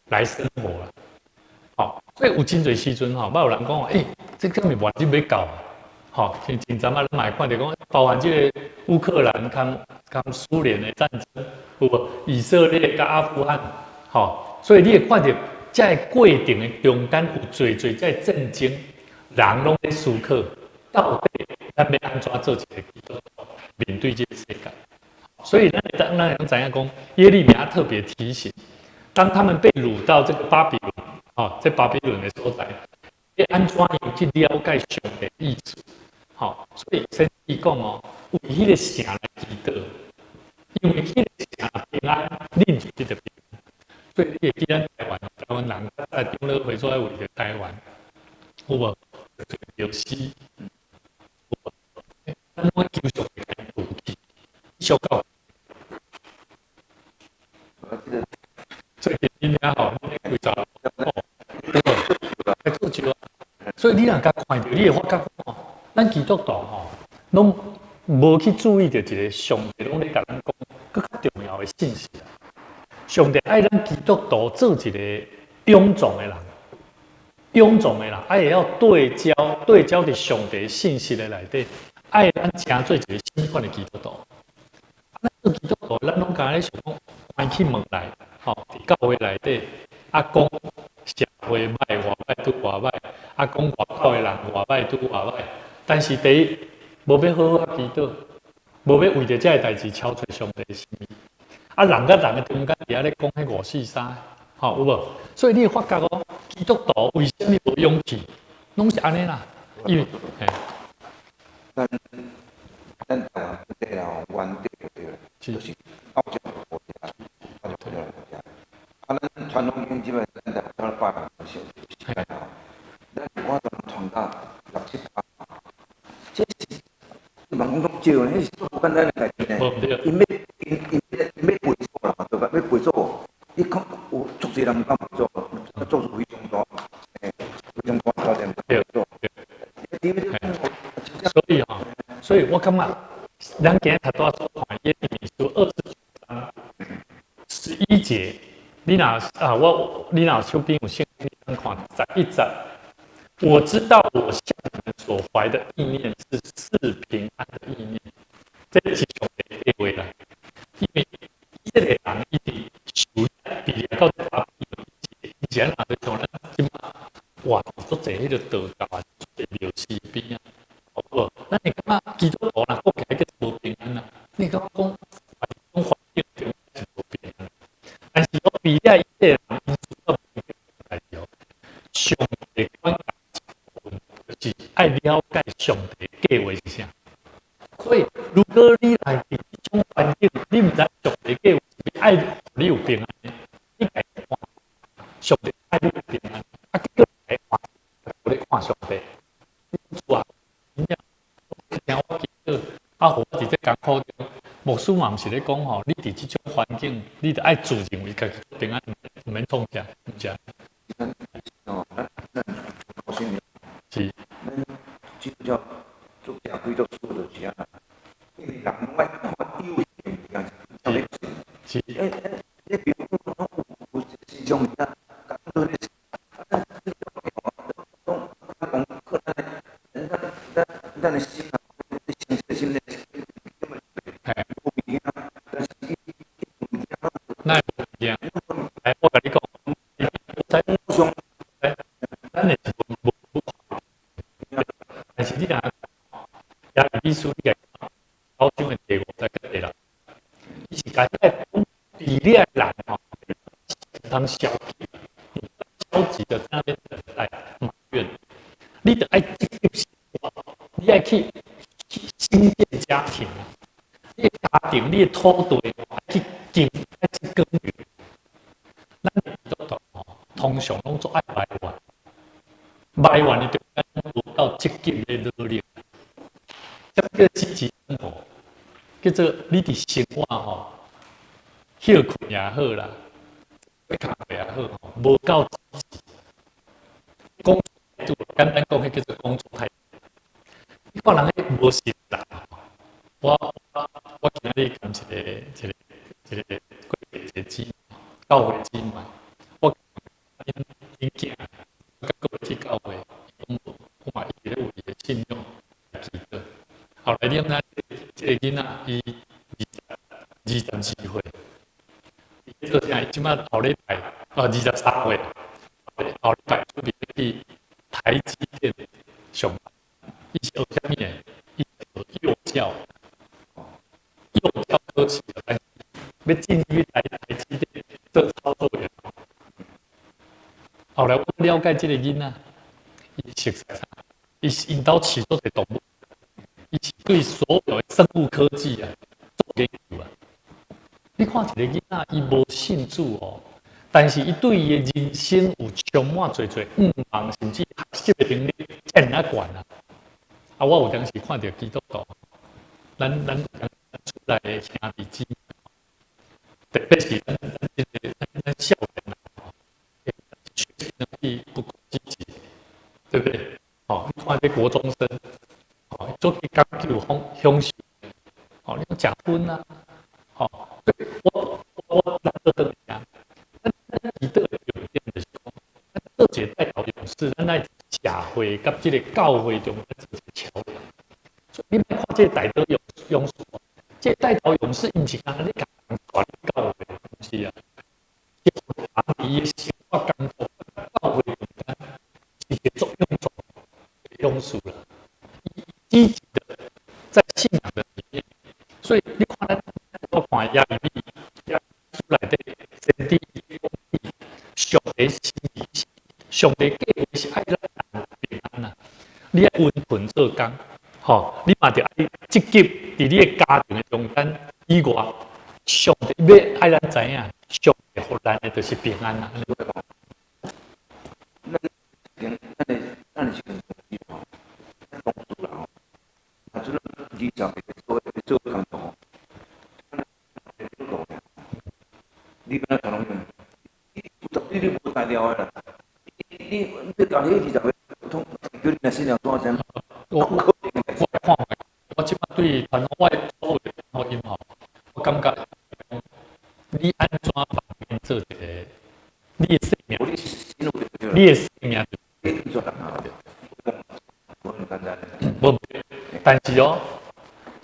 來生活啦。好，所以有真濟時陣吼，捌有人講，這個是末日欲到啊？吼，像前陣仔咱嘛會看著講，包含這個烏克蘭佮蘇聯的戰爭，有無？以色列佮阿富汗，吼，所以你會看著，這個過程的中間有濟濟這個戰爭，人攏咧思考，到底咱欲按怎做一個基督徒面對這個世界。所以咱會知影講，耶利米亞特別提醒，當他們被擄到這個巴比倫，吼，這巴比倫的所在，欲按怎樣去了解上帝意思？吼，所以先知講哦，為彼個城來祈禱，因為彼個城平安，恁就得著平安。所以你會記咱台灣，台灣人在長老會做愛為著台灣，有無？著死，有無？咱攏求上帝共伊除去，小到。我記得最近恁遐吼，恁幾十哦，對無？來做少啊。所以你若共看著，你會發覺吼，咱基督徒吼，攏無去注意著一個上帝攏咧共咱講，閣較重要的信息啊。上帝愛咱基督徒做一個勇壯的人，勇壯的人，愛會曉對焦，對焦佇上帝信息的內底，愛咱成做一個啥物款的基督徒。咱做基督徒，咱攏敢若咧想講，關起門來，吼，佇教會內底，啊講社會歹，外歹拄外歹，啊講外口的人偌歹拄偌歹。但是第一，無欲好好仔祈禱，無欲為著這个代誌敲揣上帝的心意。啊，人佮人的中間佇遐咧講彼五四三，吼有無？所以你會發覺哦，基督徒為啥物無勇氣？攏是按呢啦，因為，嘿。咱台灣本地人吼，原地就對啦，就是道教的國家，道教的國家。啊，咱傳統經基本咱台灣100年時間吼，咱我傳到六七百，這是人講講少呢，彼是足無簡單的代誌呢。𪜶欲𪜶𪜶欲𪜶欲背祖啦，對吧？欲背祖，你看有足濟人毋敢背祖，做出非常大，非常大挑戰。對對。所以吼，所以我感覺，咱今日頭拄仔所看耶利米書29章11節，你若啊，你若手邊有聖經，你看11節。我知道我向你們所懷的意念是賜平安的意念，這是上帝的話啦。因為以色列人伊佇受被掠到巴比倫，以前人就像咱這馬，哇，足濟彼個道教啊，足濟廟寺邊啊，好無？咱會感覺基督徒若過起來叫無平安啊？你感覺講環境中是無平安？但是我被掠以色列人因受到代誌哦，上帝管教一部分，就是愛了解上帝計劃是啥。所以，如果你來佇這種環境，你毋知上帝計劃是愛予你有平安的，你共看上帝愛你有平安，啊，結果來看，無咧看上帝。主啊，真正聽我祈禱，啊，予我佇這艱苦中，牧師嘛毋是咧講吼，你佇這種環境，你著愛自認為家己平安，毋免創啥，毋是啊？哦，咱是。咱基督教做正規做事就是按呢，因為人攏愛看有形物件，才欲信。你比如講有思想物件，講做咧，咱講咱的心啊，心心咧，無物件，但是伊物件，那無物件？來，我共你講，在上，咱的是無無但是你若耶利米書，你共九章的第五節佮第六，伊是共彼個比利人吼，當消極，消極的在那邊等待埋怨，你著愛積極生活，你愛去興建家庭啊，你的家庭，你的土地，愛去經，愛去耕耘。咱基督徒吼，通常攏做愛埋怨，埋怨的中間無夠積極的努力，這叫積極生活，叫做你佇生活吼，歇睏也好啦，工課也好，無夠積極。工作態度，簡單講，彼叫做工作態度。你看人彼無實力，我今仔日共一個姊妹，教會姊妹，我𪜶𪜶囝，佮閣去教會，伊講我嘛一直咧為伊的信仰來祈禱。後來你知影，這個囡仔伊22歲，伊做啥？伊這擺後禮拜，哦，23歲，後禮拜準備去台積電上班。伊是學啥物的？伊學幼教，幼教科系的，欲進去台積電做操作員。後來我了解這個囡仔，伊熟悉啥？伊是𪜶兜飼足濟動物，伊是對所有的生物科技啊做研究啊。你看一個囡仔，伊無信主哦，但是伊對伊的人生有充滿濟濟向望，甚至學習的能力遮爾仔懸啊！啊，我有當時看著基督徒，咱厝內的兄弟姊妹，特別是咱這個咱少年人，學習能力不夠積極，對不對？哦，你看這國中生，哦，做去講究享受，哦，你講食薰啊，哦，對，我咱做轉來，咱祈禱的重點就是講，咱做一個代禱勇士，咱愛社會佮這個教會中間做一個橋梁。所以你莫看這個代禱勇士，這個代禱勇士，毋是干焦你共人傳教會，毋是啊，是伊的生活工作教會中間是一個作用作勇士啦，積極的在信仰的裡面，所以你看咱我看耶利米書內底先知上帝心意，上帝計劃是愛咱人平安啊！你愛溫吞做工，吼，你嘛著愛積極佇你的家庭的中間以外，上帝欲愛咱知影，上帝予咱的就是平安啊！咱是吼，當主人吼，啊，這20歲做工作吼，你敢若傳統你無材料的啦，你家己20歲，通叫你若信仰怎怎？我看我這擺對傳統我所有的傳統音吼，我感覺你按怎方面做一個，你的生命，你的生命，無，但是哦，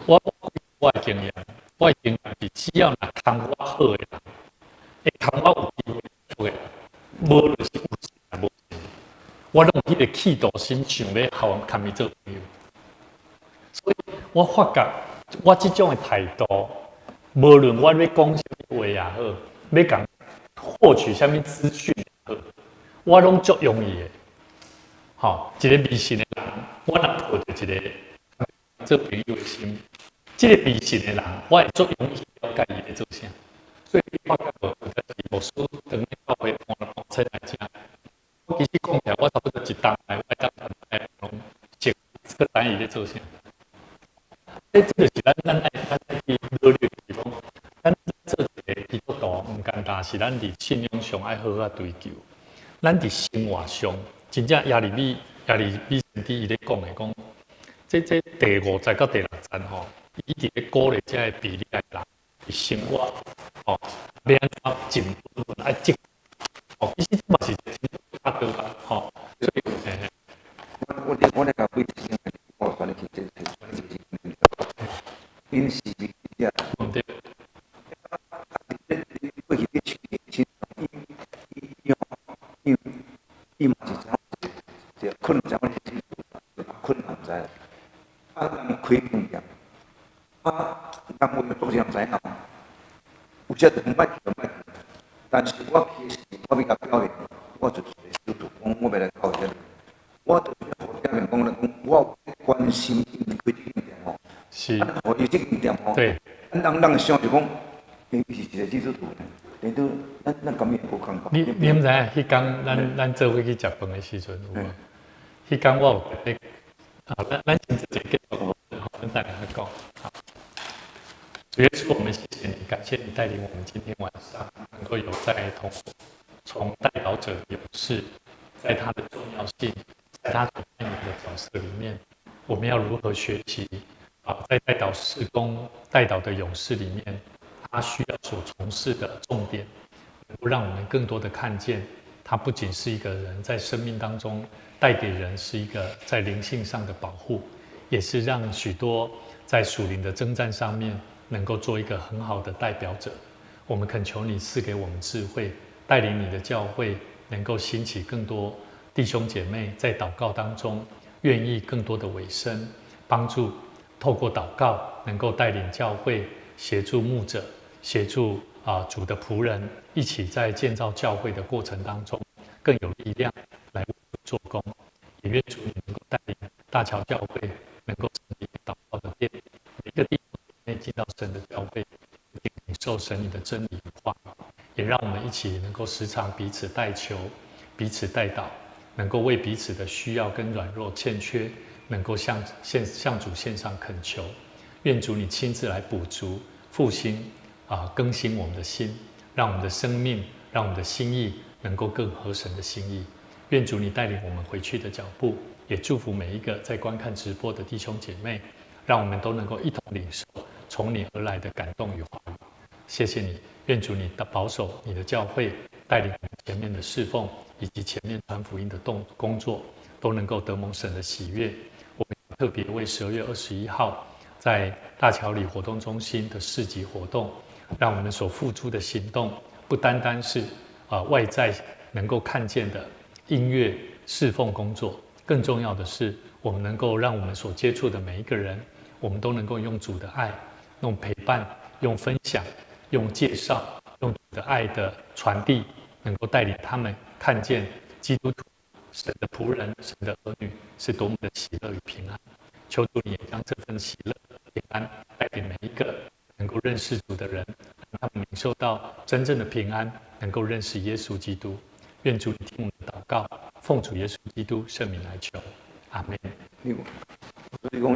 我的經驗是，只要若囥我好的人，會囥我有機會做的，無論是有錢抑無錢，我攏有彼個企圖心，想欲佮伊做朋友。所以我發覺我這種的態度，無論我欲講啥物話也好，欲共獲取啥物資訊也好，我攏足容易的。吼，一個迷信的人，我若抱著一個做朋友的心，這個迷信的人，我會足容易了解伊咧做啥。所以你發覺無？有陣時牧師當咧教會搬來搬去來遮，我其實講起來，我差不多一冬來，我會當來攏熟，閣知伊咧做啥。這就是咱愛去努力的地方。咱做一個基督徒，毋簡單，是咱佇信仰上愛好好追求。咱佇生活上，真正耶利米先知伊咧講的講，這第五節到第六節吼，伊佇咧鼓勵這个比利的人佇生活，吼，欲按怎盡本分愛積，吼，其實嘛是真較多啊，吼，所以，我咧甲幾我傳你去這。𪜶是者。對。過去你親伊伊伊伊嘛是知影，這可能知影你可能毋知。啊，人開間店，啊，人有做啥知影？有時就莫去莫去，但是我去時，我欲共表明，我就是一個基督徒，講我欲來教會。我就是表明講咧，講我有關心𪜶開這間店吼。啊，予伊這間店吼。人人想就講，伊是一個基督徒，等於咱咱感覺無共款。你毋知影？彼工咱做伙去食飯的時陣有無？彼工我有特別，啊，咱先做一個結束，好，咱等下講。好，主耶穌，我們謝謝你，感謝你帶領我們今天晚上能夠有在同從代禱者的勇士，在他的重要性，在他所扮演的角色裡面，我們要如何學習？啊，在代禱事工、代禱的勇士裡面，他需要所從事的重點，能夠讓我們更多的看見，他不僅是一個人在生命當中帶給人是一個在靈性上的保護，也是讓許多在屬靈的征戰上面能夠做一個很好的代表者。我們懇求你賜給我們智慧，帶領你的教會能夠興起更多弟兄姐妹在禱告當中願意更多的委身，幫助透過禱告能夠帶領教會，協助牧者，協助主的僕人一起在建造教會的過程當中更有力量來做工。也願主你能夠帶領大橋教會能夠成為禱告的殿，每一個弟兄姐妹進到神的教會，領受神你的真理與話語，也讓我們一起能夠時常彼此代求、彼此代禱，能夠為彼此的需要跟軟弱欠缺，能夠向主獻上懇求。願主你親自來補足、復興更新我們的心，讓我們的生命、讓我們的心意能夠更合神的心意。願主你帶領我們回去的腳步，也祝福每一個在觀看直播的弟兄姐妹，讓我們都能夠一同領受從你而來的感動與話語。謝謝你，願主你的保守你的教會，帶領前面的侍奉以及前面傳福音的工作，都能夠得蒙神的喜悅。我們特別為12月21號在大橋里活動中心的市集活動，讓我們所付出的行動，不單單是外在能夠看見的音樂侍奉工作，更重要的是，我們能夠讓我們所接觸的每一個人，我們都能夠用主的愛、用陪伴、用分享、用介紹、用主的愛的傳遞，能夠帶領他們看見基督徒、神的僕人、神的兒女是多麼的喜樂與平安。求主你也將這份喜樂、平安帶給每一個能夠認識主的人，讓他們領受到真正的平安，能夠認識耶穌基督。願主你聽我們的禱告，奉主耶穌基督聖名來求，阿門。你所以講，